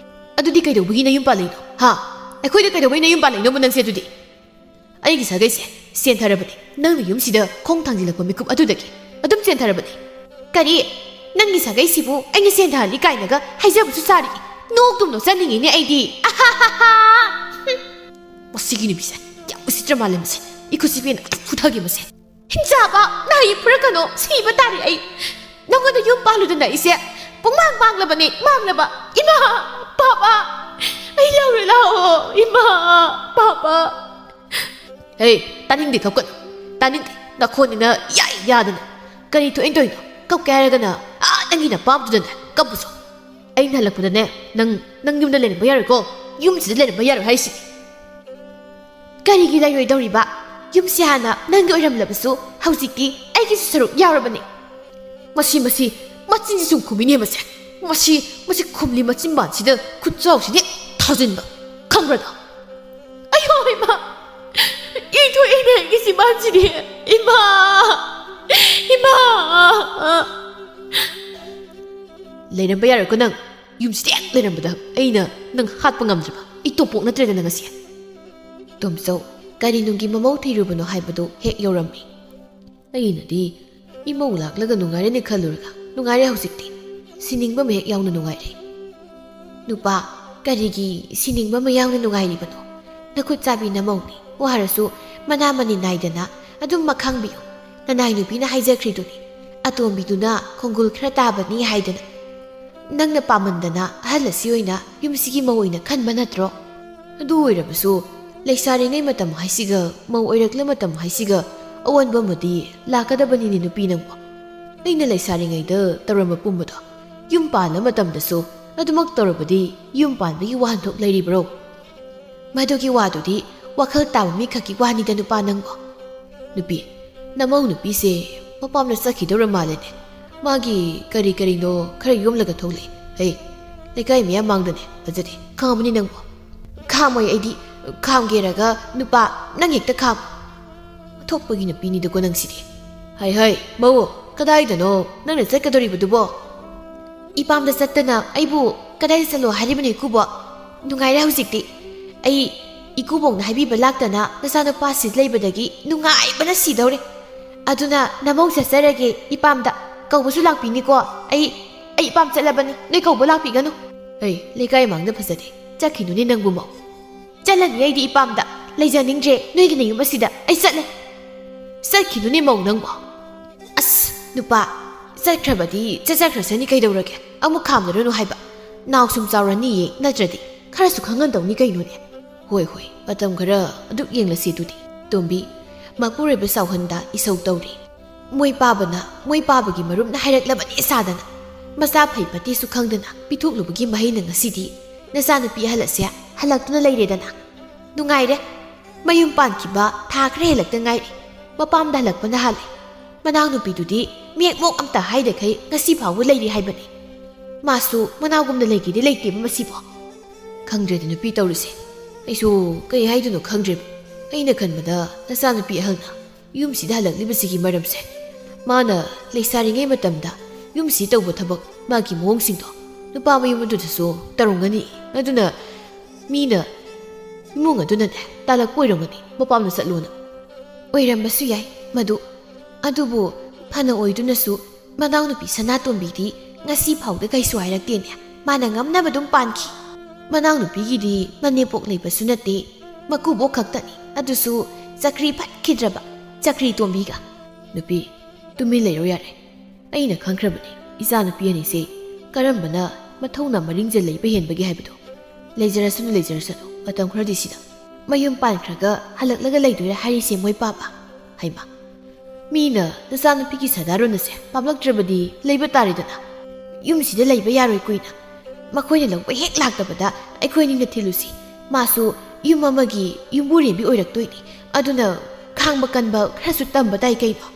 "ꯑꯗꯨꯗꯤ ꯀꯩꯗꯧꯕꯒꯤ ꯅꯌꯨꯝ ꯄꯥꯜꯂꯛꯏꯅꯣ, ꯍꯥ? ꯑꯩꯈꯣꯏꯗ ꯀꯩꯗꯧꯕꯩ ꯅꯌꯨꯝ ꯄꯥꯜꯂꯛꯏꯅꯣꯕ ꯅꯪꯁꯦ ꯑꯗꯨꯗꯤ?" "ꯑꯩꯒꯤ ꯁꯥꯒꯩꯁꯦ ꯆꯦꯟꯊꯔꯕꯅꯤ꯫ ꯅꯪꯅ ꯌꯨꯝꯁꯤꯗ ꯈꯣꯡ ꯊꯥꯡꯖꯤꯜꯂꯛꯄ ꯃꯤꯀꯨꯞ ꯑꯗꯨꯗꯒꯤ ꯑꯗꯨꯝ ꯆꯦꯟꯊꯔꯕꯅꯤ꯫" "ꯀꯔꯤ? ꯅꯪꯒꯤ ꯁꯥꯒꯩꯁꯤꯕꯨ ꯑꯩꯅ ꯆꯦꯟꯊꯍꯜꯂꯤ ꯀꯥꯏꯅꯒ ꯍꯥꯏꯖꯕꯁꯨ ꯁꯥꯔꯤ? ꯅꯣꯛꯇꯨꯝ ꯅꯣꯛꯆꯅꯤꯡꯉꯤꯅꯦ ꯑꯩꯗꯤ꯫" "ꯑꯍꯥꯍꯥꯍꯥ! ꯍꯨꯝ꯫ ꯃꯁꯤꯒꯤ ꯅꯨꯄꯤꯁꯦ ꯌꯥꯝ ꯎꯁꯤꯠꯇ꯭ꯔ ꯃꯥꯜꯂꯦ ꯃꯁꯦ꯫ ꯏꯈꯨꯠꯁꯤ ꯄꯦꯟꯅ ꯐꯨꯊꯒꯦ ꯃꯁꯦ꯫" "ꯍꯤꯡꯆꯥꯕ, ꯅꯥꯍꯩ ꯐꯨꯔꯛꯀꯅꯣ, ꯁꯤꯕ ꯇꯥꯔꯦ ꯑꯩ꯫ ꯅꯪꯉꯣꯟꯗ ꯌꯨꯝ ꯄꯥꯜꯂꯨꯗꯅ ꯑꯩꯁꯦ ꯄꯨꯡꯃꯥꯡ ꯃꯥꯡꯂꯕꯅꯦ, ꯃꯥꯡꯂꯕ꯫ ꯏꯃꯥ, ꯄꯥꯕ, ꯑꯩ ꯂꯧꯔꯦ ꯂꯥꯛꯑꯣ, ꯏꯃꯥ, ꯄꯥꯕ꯫" "ꯍꯦ, ꯇꯥꯅꯤꯡꯗꯦ, ꯀꯞꯀꯅꯨ꯫ ꯇꯥꯅꯤꯡꯗꯦ, ꯅꯈꯣꯟꯅꯤꯅ ꯌꯥꯏ ꯌꯥꯗꯅ꯫ ꯀꯔꯤ ꯊꯣꯛꯏꯅ ꯇꯧꯔꯤꯅꯣ? ꯀꯞꯀꯦ ꯍꯥꯏꯔꯒꯅ ꯑꯥ ꯅꯪꯒꯤ ꯅꯄꯥꯝꯗꯨꯗꯅꯦ ꯀꯞꯄꯨꯁꯣ꯫ ꯑꯩꯅ ꯍꯜꯂꯛꯄꯗꯅꯦ ꯅꯪ, ꯅꯪ ꯌꯨꯝꯗ ꯂꯩꯔꯝꯕ ꯌꯥꯔꯣꯏꯀꯣ꯫ ꯌꯨꯝꯁꯤꯗ ꯂꯩꯔꯝꯕ ꯌꯥꯔꯣꯏ ꯍꯥꯏꯁꯤꯅꯤ꯫" "ꯀꯔꯤꯒꯤ ꯂꯩꯔꯣꯏꯗꯧꯔꯤꯕ? ꯌꯨꯝꯁꯤ ꯍꯥꯟꯅ ꯅꯪꯒꯤ ꯑꯣꯏꯔꯝꯂꯕꯁꯨ ꯍꯧꯖꯤꯛꯇꯤ ꯑꯩꯒꯤ ꯑꯩꯁꯨ ꯁꯔꯨꯛ ꯌꯥꯎꯔꯕꯅꯤ꯫ ꯃꯁꯤ, ꯃꯁꯤ, ꯃꯆꯤꯟꯁꯤ ꯁꯨꯝ ꯈꯨꯝꯃꯤꯅꯦ ꯃꯁꯦ꯫ ꯃꯁꯤ, ꯃꯁꯤ ꯈꯨꯝꯂꯤ ꯃꯆꯤꯟꯕꯥꯟꯁꯤꯗ ꯈꯨꯠꯆꯥꯎꯁꯤꯗꯤ ꯊꯥꯖꯤꯟꯕ꯫ ꯈꯪꯕ꯭ꯔꯥ ꯅꯪ? ꯑꯌꯣ, ꯏꯃꯥ! ꯏ ꯊꯣꯛꯑꯦꯅꯦ ꯑꯩꯒꯤ ꯆꯤꯟꯕꯥꯟꯁꯤꯗꯤ꯫ ꯏꯃꯥ! ꯏꯃꯥ! ꯂꯩꯔꯝꯕ ꯌꯥꯔꯣꯏꯀꯣ ꯅꯪ꯫ ꯌꯨꯝꯁꯤꯗ ꯍꯦꯛ ꯂꯩꯔꯝꯕꯗ ꯑꯩꯅ ꯅꯪ ꯍꯥꯠꯄ ꯉꯝꯗ꯭ꯔꯕ꯫ ꯑꯩ ꯇꯣꯝꯄꯣꯛ ꯅꯠꯇ꯭ꯔꯦꯗꯅ ꯉꯁꯤ꯫ ꯇꯣꯝꯆꯧ, ꯀꯔꯤ ꯅꯨꯡꯒꯤ ꯃꯃꯧ ꯊꯤꯔꯨꯕꯅꯣ ꯍꯥꯏꯕꯗꯨ ꯍꯦꯛ ꯌꯧꯔꯝꯃꯤ꯫ ꯑꯩꯅꯗꯤ ꯏꯃꯧ ꯂꯥꯛꯂꯒ ꯅꯨꯡꯉꯥꯏꯔꯅꯤ ꯈꯜꯂꯨꯔꯒ ꯅꯨꯡꯉꯥꯏꯔꯦ ꯍꯧꯖꯤꯛꯇꯤ꯫ ꯁꯤꯅꯤꯡꯕ ꯑꯃ ꯍꯦꯛ ꯌꯥꯎꯅ ꯅꯨꯡꯉꯥꯏꯔꯦ꯫ ꯅꯨꯄꯥ, ꯀꯔꯤꯒꯤ ꯁꯤꯅꯤꯡꯕ ꯑꯃ ꯌꯥꯎꯅ ꯅꯨꯡꯉꯥꯏꯔꯤꯕꯅꯣ? ꯅꯈꯨꯠ ꯆꯥꯕꯤ ꯅꯃꯧꯅꯤ꯫ ꯋꯥꯔꯁꯨ ꯃꯅꯥ ꯃꯅꯤ ꯅꯥꯏꯗꯅ ꯑꯗꯨꯝ ꯃꯈꯥꯡꯕꯤꯌꯨ꯫ ꯅꯅꯥꯏ ꯅꯨꯄꯤꯅ ꯍꯥꯏꯖꯈ꯭ꯔꯤꯗꯨꯅꯤ, ꯑꯇꯣꯝꯕꯤꯗꯨꯅ ꯈꯣꯡꯒꯨꯜ ꯈꯔ ꯇꯥꯕꯅꯤ ꯍꯥꯏꯗꯅ꯫ ꯅꯪꯅ ꯄꯥꯝꯃꯟꯗꯅ ꯑꯍꯜ ꯑꯁꯤ ꯑꯣꯏꯅ ꯌꯨꯝꯁꯤꯒꯤ ꯃꯧ ꯑꯣꯏꯅ ꯈꯟꯕ ꯅꯠꯇ꯭ꯔꯣ? ꯑꯗꯨ ꯑꯣꯏꯔꯕꯁꯨ ꯂꯩꯁꯥꯔꯤꯉꯩ ꯃꯇꯝ ꯍꯥꯏꯁꯤꯒ ꯃꯧ ꯑꯣꯏꯔꯛꯂ ꯃꯇꯝ ꯍꯥꯏꯁꯤꯒ ꯑꯑꯣꯟꯕ ꯑꯃꯗꯤ ꯂꯥꯛꯀꯗꯕꯅꯤꯅꯦ ꯅꯨꯄꯤ ꯅꯪꯕꯨ꯫ ꯑꯩꯅ ꯂꯩꯁꯥꯔꯤꯉꯩꯗ ꯇꯧꯔꯝꯕ ꯄꯨꯝꯕꯗꯣ ꯌꯨꯝ ꯄꯥꯜꯂ ꯃꯇꯝꯗꯁꯨ ꯑꯗꯨꯃꯛ ꯇꯧꯔꯕꯗꯤ ꯌꯨꯝ ꯄꯥꯟꯕꯒꯤ ꯋꯥꯍꯟꯊꯣꯛ ꯂꯩꯔꯤꯕ꯭ꯔꯣ? ꯃꯗꯨꯒꯤ ꯋꯥꯗꯨꯗꯤ ꯋꯥꯈꯜ ꯇꯥꯕ ꯃꯤꯈꯛꯀꯤ ꯋꯥꯅꯤꯗ ꯅꯨꯄꯥ ꯅꯪꯕꯣ꯫ ꯅꯨꯄꯤ, ꯅꯃꯧ ꯅꯨꯄꯤꯁꯦ ꯃꯄꯥꯝꯗ ꯆꯠꯈꯤꯗꯧꯔ ꯃꯥꯜꯂꯦꯅꯦ꯫ ꯃꯥꯒꯤ ꯀꯔꯤ ꯀꯔꯤꯅꯣ ꯈꯔ ꯌꯣꯝꯂꯒ ꯊꯣꯛꯂꯛꯏ꯫ ꯍꯩ, ꯂꯩꯀꯥꯏ ꯃꯌꯥꯝ ꯃꯥꯡꯗꯅꯦ ꯐꯖꯗꯦ꯫ ꯈꯥꯝꯃꯅꯤ ꯅꯪꯕꯣ꯫ ꯈꯥꯝꯃꯣꯏ ꯑꯩꯗꯤ꯫ ꯈꯥꯝꯒꯦꯔꯒ ꯅꯨꯄꯥ ꯅꯪ ꯍꯦꯛꯇ ꯈꯥꯝꯃꯨ꯫ ꯊꯣꯛꯄꯒꯤ ꯅꯨꯄꯤꯅꯤꯗꯀꯣ ꯅꯪꯁꯤꯗꯤ꯫ ꯍꯩ ꯍꯩ, ꯃꯧ, ꯀꯗꯥꯏꯗꯅꯣ ꯅꯪꯅ ꯆꯠꯀꯗꯧꯔꯤꯕꯗꯨꯕꯣ? ꯏꯄꯥꯝꯗ ꯆꯠꯇꯅ ꯑꯩꯕꯨ ꯀꯗꯥꯏꯗ ꯆꯠꯂꯣ ꯍꯥꯏꯔꯤꯕꯅꯣ ꯏꯀꯨꯕꯣ? ꯅꯨꯡꯉꯥꯏꯔꯦ ꯍꯧꯖꯤꯛꯇꯤ꯫ ꯑꯩ ꯏꯀꯨꯕꯣꯛꯅ ꯍꯥꯏꯕꯤꯕ ꯂꯥꯛꯇꯅ ꯅꯆꯥꯅꯨꯄꯥꯁꯤ ꯂꯩꯕꯗꯒꯤ ꯅꯨꯡꯉꯥꯏꯕꯅ ꯁꯤꯗꯧꯔꯦ꯫ ꯑꯗꯨꯅ ꯅꯃꯧ ꯆꯠꯆꯔꯒꯦ ꯏꯄꯥꯝꯗ꯫ ꯀꯧꯕꯁꯨ ꯂꯥꯛꯄꯤꯅꯤꯀꯣ꯫ ꯑꯩ, ꯑꯩ ꯏꯄꯥꯝ ꯆꯠꯂꯕꯅꯤ꯫ ꯅꯣꯏ ꯀꯧꯕ ꯂꯥꯛꯄꯤꯒꯅꯨ꯫ ꯑꯩ ꯂꯩꯀꯥꯏ ꯃꯥꯡꯗ ꯐꯖꯗꯦ꯫ ꯆꯠꯈꯤꯅꯨꯅꯦ ꯅꯪꯕꯨ ꯃꯧ꯫ ꯆꯠꯂꯅꯤ ꯑꯩꯗꯤ ꯏꯄꯥꯝꯗ꯫ ꯂꯩꯖꯅꯤꯡꯗ꯭ꯔꯦ ꯅꯣꯏꯒꯤ ꯅꯌꯨꯝ ꯑꯁꯤꯗ꯫ ꯑꯩ ꯆꯠꯂꯦ꯫ ꯆꯠꯈꯤꯅꯨꯅꯦ ꯃꯧ ꯅꯪꯕꯣ꯫ ꯑꯁ, ꯅꯨꯄꯥ, ꯆꯠꯈ꯭ꯔꯕꯗꯤ ꯆꯠꯆꯈ꯭ꯔꯁꯅꯤ ꯀꯩꯗꯧꯔꯒꯦ? ꯑꯃꯨꯛ ꯈꯥꯝꯅꯔꯨꯅꯨ ꯍꯥꯏꯕ꯫ ꯅꯥꯎ ꯁꯨꯝ ꯆꯥꯎꯔꯅꯤꯌꯦ, ꯅꯠꯇ꯭ꯔꯗꯤ꯫ ꯈꯔꯁꯨ ꯈꯪꯍꯟꯗꯧꯅꯤ ꯀꯩꯅꯣꯅꯦ꯫ ꯍꯣꯏ, ꯍꯣꯏ, ꯃꯇꯝ ꯈꯔ ꯑꯗꯨꯛ ꯌꯦꯡꯂꯁꯤ ꯑꯗꯨꯗꯤ꯫ ꯇꯣꯝꯕꯤ, ꯃꯄꯨꯔꯣꯏꯕ ꯆꯥꯎꯍꯟꯗ ꯏꯁꯧ ꯇꯧꯔꯤ꯫ ꯃꯣꯏ ꯄꯥꯕꯅ, ꯃꯣꯏ ꯄꯥꯕꯒꯤ ꯃꯔꯨꯞꯅ ꯍꯥꯏꯔꯛꯂꯕꯅꯤ ꯁꯥꯗꯅ꯫ ꯃꯆꯥ ꯐꯩ ꯐꯠꯇꯦꯁꯨ ꯈꯪꯗꯅ ꯄꯤꯊꯣꯛꯂꯨꯕꯒꯤ ꯃꯍꯩꯅ ꯉꯁꯤꯗꯤ ꯅꯆꯥꯅꯨꯄꯤ ꯑꯍꯜ ꯑꯁꯦ ꯍꯜꯂꯛꯇꯨꯅ ꯂꯩꯔꯦꯗꯅ꯫ ꯅꯨꯡꯉꯥꯏꯔꯦ꯫ ꯃꯌꯨꯝ ꯄꯥꯟꯈꯤꯕ ꯊꯥ ꯈꯔ ꯍꯦꯜꯂꯛꯇ ꯉꯥꯏꯔꯤ꯫ ꯃꯄꯥꯝꯗ ꯍꯜꯂꯛꯄꯅ ꯍꯥꯜꯂꯦ꯫ ꯃꯅꯥꯎꯅꯨꯄꯤꯗꯨꯗꯤ ꯃꯦꯛ ꯃꯣꯛ ꯑꯝꯇ ꯍꯥꯏꯗꯈꯩ ꯉꯁꯤ ꯐꯥꯎꯕ ꯂꯩꯔꯤ ꯍꯥꯏꯕꯅꯤ꯫ ꯃꯥꯁꯨ ꯃꯅꯥꯎꯒꯨꯝꯅ ꯂꯩꯒꯦꯗꯤ ꯂꯩꯇꯦꯕ ꯃꯁꯤꯕꯣ꯫ ꯈꯪꯗ꯭ꯔꯦꯗ ꯅꯨꯄꯤ ꯇꯧꯔꯤꯁꯦ꯫ ꯑꯩꯁꯨ ꯀꯩ ꯍꯥꯏꯗꯣꯏꯅꯣ ꯈꯪꯗ꯭ꯔꯦꯕ꯫ ꯑꯩꯅ ꯈꯟꯕꯗ ꯅꯆꯥꯅꯨꯄꯤ ꯑꯍꯜꯅ ꯌꯨꯝꯁꯤꯗ ꯍꯜꯂꯛꯂꯤꯕꯁꯤꯒꯤ ꯃꯔꯝꯁꯦ, ꯃꯥꯅ ꯂꯩꯁꯥꯔꯤꯉꯩ ꯃꯇꯝꯗ ꯌꯨꯝꯁꯤ ꯇꯧꯕ ꯊꯕꯛ, ꯃꯥꯒꯤ ꯃꯑꯣꯡꯁꯤꯡꯗꯣ ꯅꯨꯄꯥ ꯃꯌꯨꯝ ꯑꯗꯨꯗꯁꯨ ꯇꯧꯔꯝꯒꯅꯤ꯫ ꯑꯗꯨꯅ ꯃꯤꯅ, ꯏꯃꯨꯡ ꯑꯗꯨꯅꯅꯦ ꯇꯥꯜꯂꯛꯄ ꯑꯣꯏꯔꯝꯒꯅꯤ ꯃꯄꯥꯝꯗ ꯆꯠꯂꯣꯅ꯫ ꯑꯣꯏꯔꯝꯕꯁꯨ ꯌꯥꯏ ꯃꯗꯨ꯫ ꯑꯗꯨꯕꯨ ꯐꯅ ꯑꯣꯏꯗꯨꯅꯁꯨ ꯃꯅꯥꯎꯅꯨꯄꯤ ꯁꯅꯥꯇꯣꯝꯕꯤꯗꯤ ꯉꯁꯤ ꯐꯥꯎꯗ ꯀꯩꯁꯨ ꯍꯥꯏꯔꯛꯇꯦꯅꯦ꯫ ꯃꯥꯅ ꯉꯝꯅꯕ ꯑꯗꯨꯝ ꯄꯥꯟꯈꯤ꯫ ꯃꯅꯥꯎꯅꯨꯄꯤꯒꯤꯗꯤ ꯃꯅꯦꯝꯄꯣꯛ ꯂꯩꯕꯁꯨ ꯅꯠꯇꯦ, ꯃꯀꯨꯕꯣꯛ ꯈꯛꯇꯅꯤ꯫ ꯑꯗꯨꯁꯨ ꯆꯀ꯭ꯔꯤ ꯐꯠꯈꯤꯗ꯭ꯔꯕ ꯆꯀ꯭ꯔꯤ ꯇꯣꯝꯕꯤꯒ꯫ ꯅꯨꯄꯤ, ꯇꯨꯃꯤꯟ ꯂꯩꯔꯣ ꯌꯥꯔꯦ꯫ ꯑꯩꯅ ꯈꯪꯈ꯭ꯔꯕꯅꯤ, ꯏꯆꯥꯅꯨꯄꯤ ꯑꯅꯤꯁꯦ ꯀꯔꯝꯕꯅ ꯃꯊꯧꯅ ꯃꯔꯤꯡꯖꯦꯜ ꯂꯩꯕ ꯍꯦꯟꯕꯒꯦ ꯍꯥꯏꯕꯗꯣ꯫ ꯂꯩꯖꯔꯁꯅꯨ, ꯂꯩꯖꯔꯁꯅꯨ, ꯃꯇꯝ ꯈꯔꯗꯤ ꯁꯤꯗ꯫ ꯃꯌꯨꯝ ꯄꯥꯟꯈ꯭ꯔꯒ ꯍꯜꯂꯛꯂꯒ ꯂꯩꯗꯣꯏꯔꯥ ꯍꯥꯏꯔꯤꯁꯦ ꯃꯣꯏ ꯄꯥꯕ? ꯍꯩꯃ, ꯃꯤꯅ ꯅꯆꯥꯅꯨꯄꯤꯒꯤ ꯁꯥꯗꯥꯔꯣꯟ ꯑꯁꯦ ꯄꯥꯝꯂꯛꯇ꯭ꯔꯕꯗꯤ ꯂꯩꯕ ꯇꯥꯔꯦꯗꯅ꯫ ꯌꯨꯝꯁꯤꯗ ꯂꯩꯕ ꯌꯥꯔꯣꯏ ꯀꯨꯏꯅ꯫ ꯃꯈꯣꯏꯅ ꯂꯧꯕ ꯍꯦꯛ ꯂꯥꯛꯇꯕꯗ ꯑꯩꯈꯣꯏ ꯑꯅꯤꯅ ꯊꯤꯜꯂꯨꯁꯤ꯫ ꯃꯥꯁꯨ ꯌꯨꯝ ꯑꯃꯒꯤ ꯌꯨꯝꯕꯨꯔꯦꯝꯕꯤ ꯑꯣꯏꯔꯛꯇꯣꯏꯅꯤ꯫ ꯑꯗꯨꯅ ꯈꯥꯡꯕ ꯀꯟꯕ ꯈꯔꯁꯨ ꯇꯝꯕ ꯇꯥꯏ ꯀꯩꯅꯣ꯫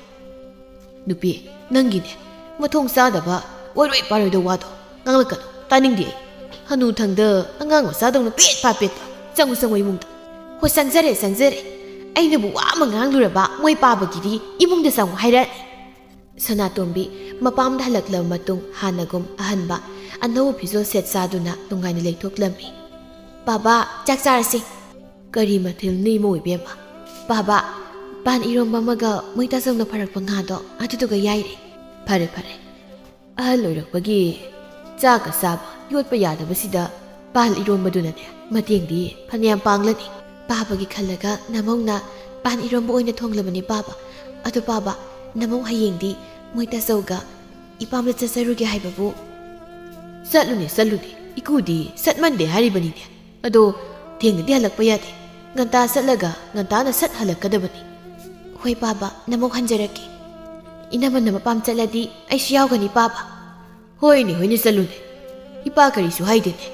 ꯅꯨꯄꯤ, ꯅꯪꯒꯤꯅꯦ ꯃꯊꯣꯡ ꯆꯥꯗꯕ ꯑꯣꯏꯔꯣꯏ ꯄꯥꯔꯣꯏꯗ ꯋꯥꯗꯣ ꯉꯥꯡꯂꯛꯀꯅꯨ, ꯇꯥꯅꯤꯡꯗꯦ ꯑꯩ꯫ ꯍꯅꯨ ꯊꯪꯗ ꯑꯉꯥꯡ ꯃꯆꯥꯗꯧꯅ ꯄꯦꯠ ꯄꯥ ꯄꯦꯠ ꯄꯥ꯫ ꯆꯪꯉꯨ, ꯆꯪꯉꯨ ꯏꯃꯨꯡꯗ꯫ ꯍꯣ, ꯆꯪꯖꯔꯦ, ꯆꯪꯖꯔꯦ꯫ ꯑꯩꯅꯕꯨ ꯋꯥ ꯑꯃ ꯉꯥꯡꯂꯨꯔꯕ ꯃꯣꯏ ꯄꯥꯕꯒꯤꯗꯤ ꯏꯃꯨꯡꯗ ꯆꯪꯉꯨ ꯍꯥꯏꯔꯛꯑꯅꯤ꯫ ꯁꯅꯥꯇꯣꯝꯕꯤ ꯃꯄꯥꯝꯗ ꯍꯜꯂꯛꯂꯕ ꯃꯇꯨꯡ ꯍꯥꯟꯅꯒꯨꯝ ꯑꯍꯟꯕ ꯑꯅꯧꯕ ꯐꯤꯖꯣꯜ ꯁꯦꯠ ꯆꯥꯗꯨꯅ ꯅꯨꯡꯉꯥꯏꯅ ꯂꯩꯊꯣꯛꯂꯝꯃꯤ꯫ ꯄꯥꯕ, ꯆꯥꯛ ꯆꯥꯔꯁꯤ꯫ ꯀꯔꯤ ꯃꯊꯦꯜꯅꯣ ꯏꯃꯧ ꯏꯕꯦꯝꯃ? ꯄꯥꯕ, ꯄꯥꯟ ꯏꯔꯣꯝꯕ ꯑꯃꯒ ꯃꯣꯏ ꯇꯥꯆꯧꯅ ꯐꯥꯔꯛꯄ ꯉꯥꯗꯣ ꯑꯗꯨꯗꯨꯒ ꯌꯥꯏꯔꯦ꯫ ꯐꯔꯦ, ꯐꯔꯦ꯫ ꯑꯍꯜ ꯑꯣꯏꯔꯛꯄꯒꯤ ꯆꯥꯛꯀ ꯆꯥꯕ ꯌꯣꯠꯄ ꯌꯥꯗꯕꯁꯤꯗ ꯄꯥꯟ ꯏꯔꯣꯝꯕꯗꯨꯅꯅꯦ ꯃꯇꯦꯡꯗꯤ ꯐꯅꯌꯥꯝ ꯄꯥꯡꯂꯅꯤ꯫ ꯄꯥꯕꯒꯤ ꯈꯜꯂꯒ ꯅꯃꯧꯅ ꯄꯥꯟ ꯏꯔꯣꯝꯕ ꯑꯣꯏꯅ ꯊꯣꯡꯂꯕꯅꯤ ꯄꯥꯕ꯫ ꯑꯗꯣ ꯄꯥꯕ, ꯅꯃꯧ ꯍꯌꯦꯡꯗꯤ ꯃꯣꯏ ꯇꯥꯆꯧꯒ ꯏꯄꯥꯝꯗ ꯆꯠꯆꯔꯨꯒꯦ ꯍꯥꯏꯕꯕꯨ? ꯆꯠꯂꯨꯅꯦ, ꯆꯠꯂꯨꯅꯦ꯫ ꯏꯀꯨꯗꯤ ꯆꯠꯃꯟꯗꯦ ꯍꯥꯏꯔꯤꯕꯅꯤꯅꯦ꯫ ꯑꯗꯣ ꯊꯦꯡꯅꯗꯤ ꯍꯜꯂꯛꯄ ꯌꯥꯗꯦ꯫ ꯉꯟꯇꯥ ꯆꯠꯂꯒ ꯉꯟꯇꯥꯅ ꯁꯠ ꯍꯜꯂꯛꯀꯗꯕꯅꯤ꯫ ꯍꯣꯏ ꯄꯥꯕ, ꯅꯃꯧ ꯍꯟꯖꯔꯛꯀꯦ꯫ ꯏꯅꯝꯃꯅ ꯃꯄꯥꯝ ꯆꯠꯂꯗꯤ ꯑꯩꯁꯨ ꯌꯥꯎꯒꯅꯤ ꯄꯥꯕ꯫ ꯍꯣꯏꯅꯦ, ꯍꯣꯏꯅꯦ, ꯆꯠꯂꯨꯅꯦ꯫ ꯏꯄꯥ ꯀꯔꯤꯁꯨ ꯍꯥꯏꯗꯦꯅꯦ꯫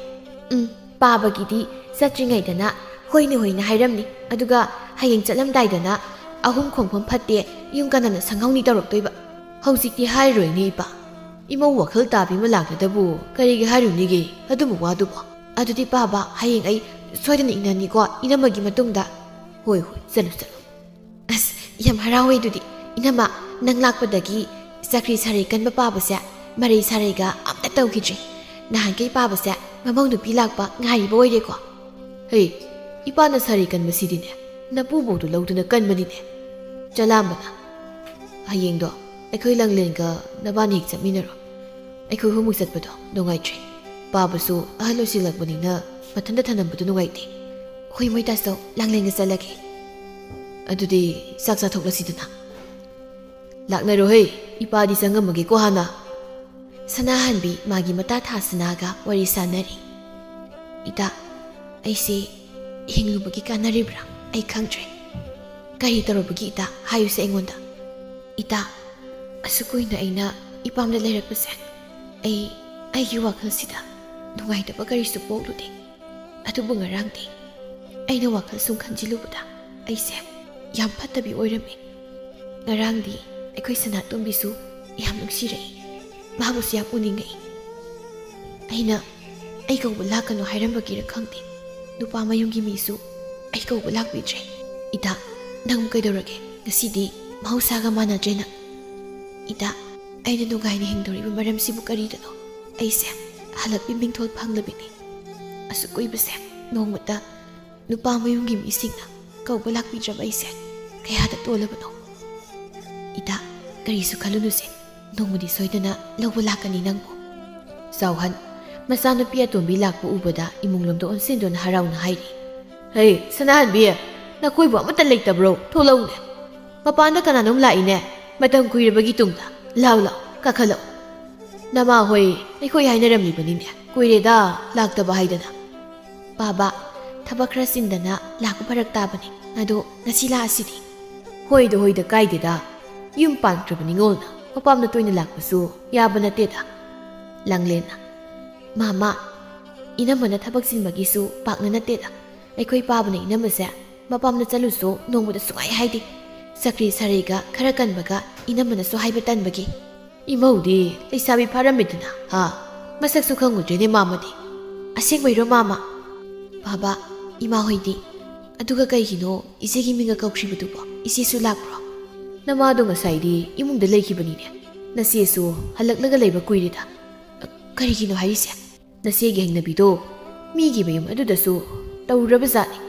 ꯎꯝ, ꯄꯥꯕꯒꯤꯗꯤ ꯆꯠꯇ꯭ꯔꯤꯉꯩꯗꯅ ꯍꯣꯏꯅꯦ, ꯍꯣꯏꯅꯦ ꯍꯥꯏꯔꯝꯅꯤ꯫ ꯑꯗꯨꯒ ꯍꯌꯦꯡ ꯆꯠꯂꯝꯗꯥꯏꯗꯅ ꯑꯍꯨꯝ ꯈꯣꯡꯐꯝ ꯐꯠꯇꯦ, ꯌꯨꯝ ꯀꯅꯥꯅ ꯁꯪꯍꯧꯅꯤ ꯇꯧꯔꯛꯇꯣꯏꯕ? ꯍꯧꯖꯤꯛꯇꯤ ꯍꯥꯏꯔꯣꯏꯅꯦ ꯏꯄꯥ꯫ ꯏꯃꯧ ꯋꯥꯈꯜ ꯇꯥꯕꯤ ꯑꯃ ꯂꯥꯛꯂꯗꯕꯨ ꯀꯔꯤꯒꯤ ꯍꯥꯏꯔꯨꯅꯤꯒꯦ ꯑꯗꯨꯕꯨ ꯋꯥꯗꯨꯕꯣ? ꯑꯗꯨꯗꯤ ꯄꯥꯕ, ꯍꯌꯦꯡ ꯑꯩ ꯁꯣꯏꯗꯅ ꯏꯟꯅꯅꯤꯀꯣ ꯏꯅꯝꯃꯒꯤ ꯃꯇꯨꯡꯗ꯫ ꯍꯣꯏ ꯍꯣꯏ, ꯆꯠꯂꯨ ꯆꯠꯂꯨ꯫ ꯑꯁ, ꯌꯥꯝ ꯍꯔꯥꯎꯋꯦ ꯑꯗꯨꯗꯤ꯫ ꯏꯅꯝꯃ, ꯅꯪ ꯂꯥꯛꯄꯗꯒꯤ ꯆꯀ꯭ꯔꯤ ꯁꯥꯔꯩ ꯀꯟꯕ ꯄꯥꯕꯁꯦ ꯃꯔꯩ ꯁꯥꯔꯩꯒ ꯑꯝꯇ ꯇꯧꯈꯤꯗ꯭ꯔꯦ꯫ ꯅꯍꯥꯟꯈꯩ ꯄꯥꯕꯁꯦ ꯃꯃꯧ ꯅꯨꯄꯤ ꯂꯥꯛꯄ ꯉꯥꯏꯔꯤꯕ ꯑꯣꯏꯔꯦꯀꯣ꯫ ꯍꯩ, ꯏꯄꯥꯅ ꯁꯥꯔꯩ ꯀꯟꯕꯁꯤꯗꯤꯅꯦ, ꯅꯄꯨꯕꯣꯛꯇꯨ ꯂꯧꯗꯨꯅ ꯀꯟꯕꯅꯤꯅꯦ꯫ ꯆꯂꯥꯝꯕꯅ, ꯍꯌꯦꯡꯗꯣ ꯑꯩꯈꯣꯏ ꯂꯥꯡꯂꯦꯟꯒ ꯅꯕꯥꯅꯤ ꯍꯦꯛ ꯆꯠꯃꯤꯟꯅꯔꯣ꯫ ꯑꯩꯈꯣꯏ ꯑꯍꯨꯝꯃꯛ ꯆꯠꯄꯗꯣ ꯅꯨꯡꯉꯥꯏꯇ꯭ꯔꯦ꯫ ꯄꯥꯕꯁꯨ ꯑꯍꯜ ꯑꯣꯏꯁꯤꯜꯂꯛꯄꯅꯤꯅ ꯃꯊꯟꯇ ꯊꯅꯝꯕꯗꯨ ꯅꯨꯡꯉꯥꯏꯇꯦ꯫ ꯍꯣꯏ ꯃꯣꯏ ꯇꯥꯆꯧ, ꯂꯥꯡꯂꯦꯟꯒ ꯆꯠꯂꯒꯦ꯫ ꯑꯗꯨꯗꯤ ꯆꯥꯛ ꯆꯥꯊꯣꯛꯂꯁꯤꯗꯅ꯫ ꯂꯥꯛꯅꯔꯣꯍꯦ, ꯏꯄꯥꯗꯤ ꯆꯪꯉꯝꯃꯒꯦꯀꯣ ꯍꯥꯟꯅ꯫ ꯁꯅꯥꯍꯟꯕꯤ ꯃꯥꯒꯤ ꯃꯇꯥ ꯊꯥ ꯁꯅꯥꯒ ꯋꯥꯔꯤ ꯁꯥꯟꯅꯔꯤ꯫ ꯏꯇꯥ, ꯑꯩꯁꯦ ꯍꯤꯡꯂꯨꯕꯒꯤ ꯀꯥꯟꯅꯔꯤꯕ꯭ꯔꯥ ꯑꯩ ꯈꯪꯗ꯭ꯔꯦ꯫ ꯀꯔꯤ ꯇꯧꯔꯨꯕꯒꯤ ꯏꯇꯥ? ꯍꯥꯏꯌꯨꯁꯦ ꯑꯩꯉꯣꯟꯗ꯫ ꯏꯇꯥ, ꯑꯁꯨꯛ ꯀꯨꯏꯅ ꯑꯩꯅ ꯏꯄꯥꯝꯗ ꯂꯩꯔꯛꯄꯁꯦ, ꯑꯩ, ꯑꯩꯒꯤ ꯋꯥꯈꯜꯁꯤꯗ ꯅꯨꯡꯉꯥꯏꯇꯕ ꯀꯔꯤꯁꯨ ꯄꯣꯛꯂꯨꯗꯦ꯫ ꯑꯗꯨꯕꯨ ꯉꯔꯥꯡꯗꯤ ꯑꯩꯅ ꯋꯥꯈꯜ ꯁꯨꯝ ꯈꯟꯖꯤꯜꯂꯨꯕꯗ ꯑꯩꯁꯦ ꯌꯥꯝ ꯐꯠꯇꯕꯤ ꯑꯣꯏꯔꯝꯃꯤ꯫ ꯉꯔꯥꯡꯗꯤ ꯑꯩꯈꯣꯏ ꯁꯅꯥꯇꯣꯝꯕꯤꯁꯨ ꯌꯥꯝ ꯅꯨꯡꯁꯤꯔꯛꯏ꯫ ꯃꯥꯕꯨꯁꯨ ꯌꯥꯝ ꯎꯅꯤꯡꯉꯛꯏ꯫ ꯑꯩꯅ ꯑꯩ ꯀꯧꯕ ꯂꯥꯛꯀꯅꯨ ꯍꯥꯏꯔꯝꯕꯒꯤꯔ ꯈꯪꯗꯦ, ꯅꯨꯄꯥ ꯃꯌꯨꯝꯒꯤ ꯃꯤꯁꯨ ꯑꯩ ꯀꯧꯕ ꯂꯥꯛꯄꯤꯗ꯭ꯔꯦ꯫ ꯏꯇꯥ, ꯅꯪ ꯀꯩꯗꯧꯔꯒꯦ? ꯉꯁꯤꯗꯤ ꯃꯍꯧꯁꯥꯒ ꯃꯥꯟꯅꯗ꯭ꯔꯦ ꯅꯪ꯫ ꯏꯇꯥ, ꯑꯩꯅ ꯅꯨꯡꯉꯥꯏꯅ ꯍꯤꯡꯗꯧꯔꯤꯕ ꯃꯔꯝꯁꯤꯕꯨ ꯀꯔꯤꯗꯅꯣ? ꯑꯩꯁꯦ ꯍꯜꯂꯛꯄꯤ ꯃꯤꯡꯊꯣꯜ ꯐꯪꯂꯕꯤꯅꯤ꯫ ꯑꯁꯨꯛ ꯀꯨꯏꯕꯁꯦ ꯅꯣꯡꯃꯇ ꯅꯨꯄꯥ ꯃꯌꯨꯝꯒꯤ ꯃꯤꯁꯤꯡꯅ ꯀꯧꯕ ꯂꯥꯛꯄꯤꯗ꯭ꯔꯕ ꯑꯩꯁꯦ ꯀꯌꯥꯗ ꯇꯣꯜꯂꯕꯅꯣ? ꯏꯇꯥ, ꯀꯔꯤꯁꯨ ꯈꯜꯂꯨꯅꯨꯁꯦ, ꯅꯣꯡꯃꯗꯤ ꯁꯣꯏꯗꯅ ꯂꯧꯕ ꯂꯥꯛꯀꯅꯤ ꯅꯪꯕꯨ꯫ ꯆꯥꯎꯍꯟ, ꯃꯆꯥꯅꯨꯄꯤ ꯑꯇꯣꯝꯕꯤ ꯂꯥꯛꯄ ꯎꯕꯗ ꯏꯃꯨꯡꯂꯣꯝꯗ ꯑꯣꯟꯁꯤꯟꯗꯨꯅ ꯍꯔꯥꯎꯅ ꯍꯥꯏꯔꯤ꯫ ꯍꯦ, ꯁꯅꯥꯍꯟꯕꯤ, ꯅꯈꯣꯏꯕꯨ ꯑꯃꯠꯇ ꯂꯩꯇꯕ꯭ꯔꯣ? ꯊꯣꯛꯂꯛꯎꯅꯦ꯫ ꯃꯄꯥꯟꯗ ꯀꯅꯥꯅꯣꯝ ꯂꯥꯛꯏꯅꯦ꯫ ꯃꯇꯝ ꯀꯨꯏꯔꯕꯒꯤ ꯇꯨꯡꯗ꯫ ꯂꯥꯎ, ꯂꯥꯎ, ꯀꯥꯈꯠꯂꯛꯎ꯫ ꯅꯃꯥ ꯍꯣꯏ ꯑꯩꯈꯣꯏ ꯍꯥꯏꯅꯔꯝꯂꯤꯕꯅꯤꯅꯦ, ꯀꯨꯏꯔꯦꯗ ꯂꯥꯛꯇꯕ ꯍꯥꯏꯗꯅ꯫ ꯄꯥꯕ, ꯊꯕꯛ ꯈꯔ ꯆꯤꯟꯗꯅ ꯂꯥꯛꯄ ꯐꯔꯛ ꯇꯥꯕꯅꯤ꯫ ꯑꯗꯣ ꯉꯁꯤ ꯂꯥꯛꯑꯁꯤꯗꯤ꯫ ꯍꯣꯏꯗ ꯍꯣꯏꯗ, ꯀꯥꯏꯗꯦꯗ꯫ ꯌꯨꯝ ꯄꯥꯟꯈ꯭ꯔꯕ ꯅꯤꯉꯣꯜꯅ ꯃꯄꯥꯝꯗ ꯇꯣꯏꯅ ꯂꯥꯛꯄꯁꯨ ꯌꯥꯕ ꯅꯠꯇꯦꯗ꯫ ꯂꯥꯡꯂꯦꯟꯅ, ꯃꯥꯃꯥ, ꯏꯅꯝꯃꯅ ꯊꯕꯛ ꯆꯤꯟꯕꯒꯤꯁꯨ ꯄꯥꯛꯅ ꯅꯠꯇꯦꯗ꯫ ꯑꯩꯈꯣꯏ ꯄꯥꯕꯅ ꯏꯅꯝꯃꯁꯦ ꯃꯄꯥꯝꯗ ꯆꯠꯂꯨꯁꯨ ꯅꯣꯡꯃꯗ ꯁꯨꯡꯍꯥꯏ ꯍꯥꯏꯗꯦ꯫ ꯆꯀ꯭ꯔꯤ ꯁꯥꯔꯩꯒ ꯈꯔ ꯀꯟꯕꯒ ꯏꯅꯝꯃꯅꯁꯨ ꯍꯥꯏꯕ ꯇꯟꯕꯒꯤ꯫ "ꯏꯃꯧꯗꯤ ꯂꯩꯁꯥꯕꯤ ꯐꯥꯔꯝꯃꯤꯗꯅ, ꯍꯥ? ꯃꯁꯛꯁꯨ ꯈꯪꯉꯨꯗ꯭ꯔꯦꯅꯦ ꯃꯥꯃꯗꯤ꯫ ꯑꯁꯦꯡꯕꯩꯔꯣ ꯃꯥꯃ?" "ꯕꯥꯕꯥ, ꯏꯃꯥ ꯍꯣꯏꯗꯤ? ꯑꯗꯨꯒ ꯀꯩꯒꯤꯅꯣ ꯏꯆꯦꯒꯤ ꯃꯤꯡꯒ ꯀꯧꯈ꯭ꯔꯤꯕꯗꯨꯕꯣ? ꯏꯆꯦꯁꯨ ꯂꯥꯛꯄ꯭ꯔꯣ?" "ꯅꯃꯥꯗꯣ ꯉꯁꯥꯏꯗꯤ ꯏꯃꯨꯡꯗ ꯂꯩꯈꯤꯕꯅꯤꯅꯦ꯫ ꯅꯆꯦꯁꯨ ꯍꯜꯂꯛꯂꯒ ꯂꯩꯕ ꯀꯨꯏꯔꯦꯗ꯫" "ꯀꯔꯤꯒꯤꯅꯣ ꯍꯥꯏꯔꯤꯁꯦ?" "ꯅꯆꯦꯒꯤ ꯍꯩꯅꯕꯤꯗꯣ ꯃꯤꯒꯤ ꯃꯌꯨꯝ ꯑꯗꯨꯗꯁꯨ ꯇꯧꯔꯨꯔꯕꯖꯥꯠꯅꯤ꯫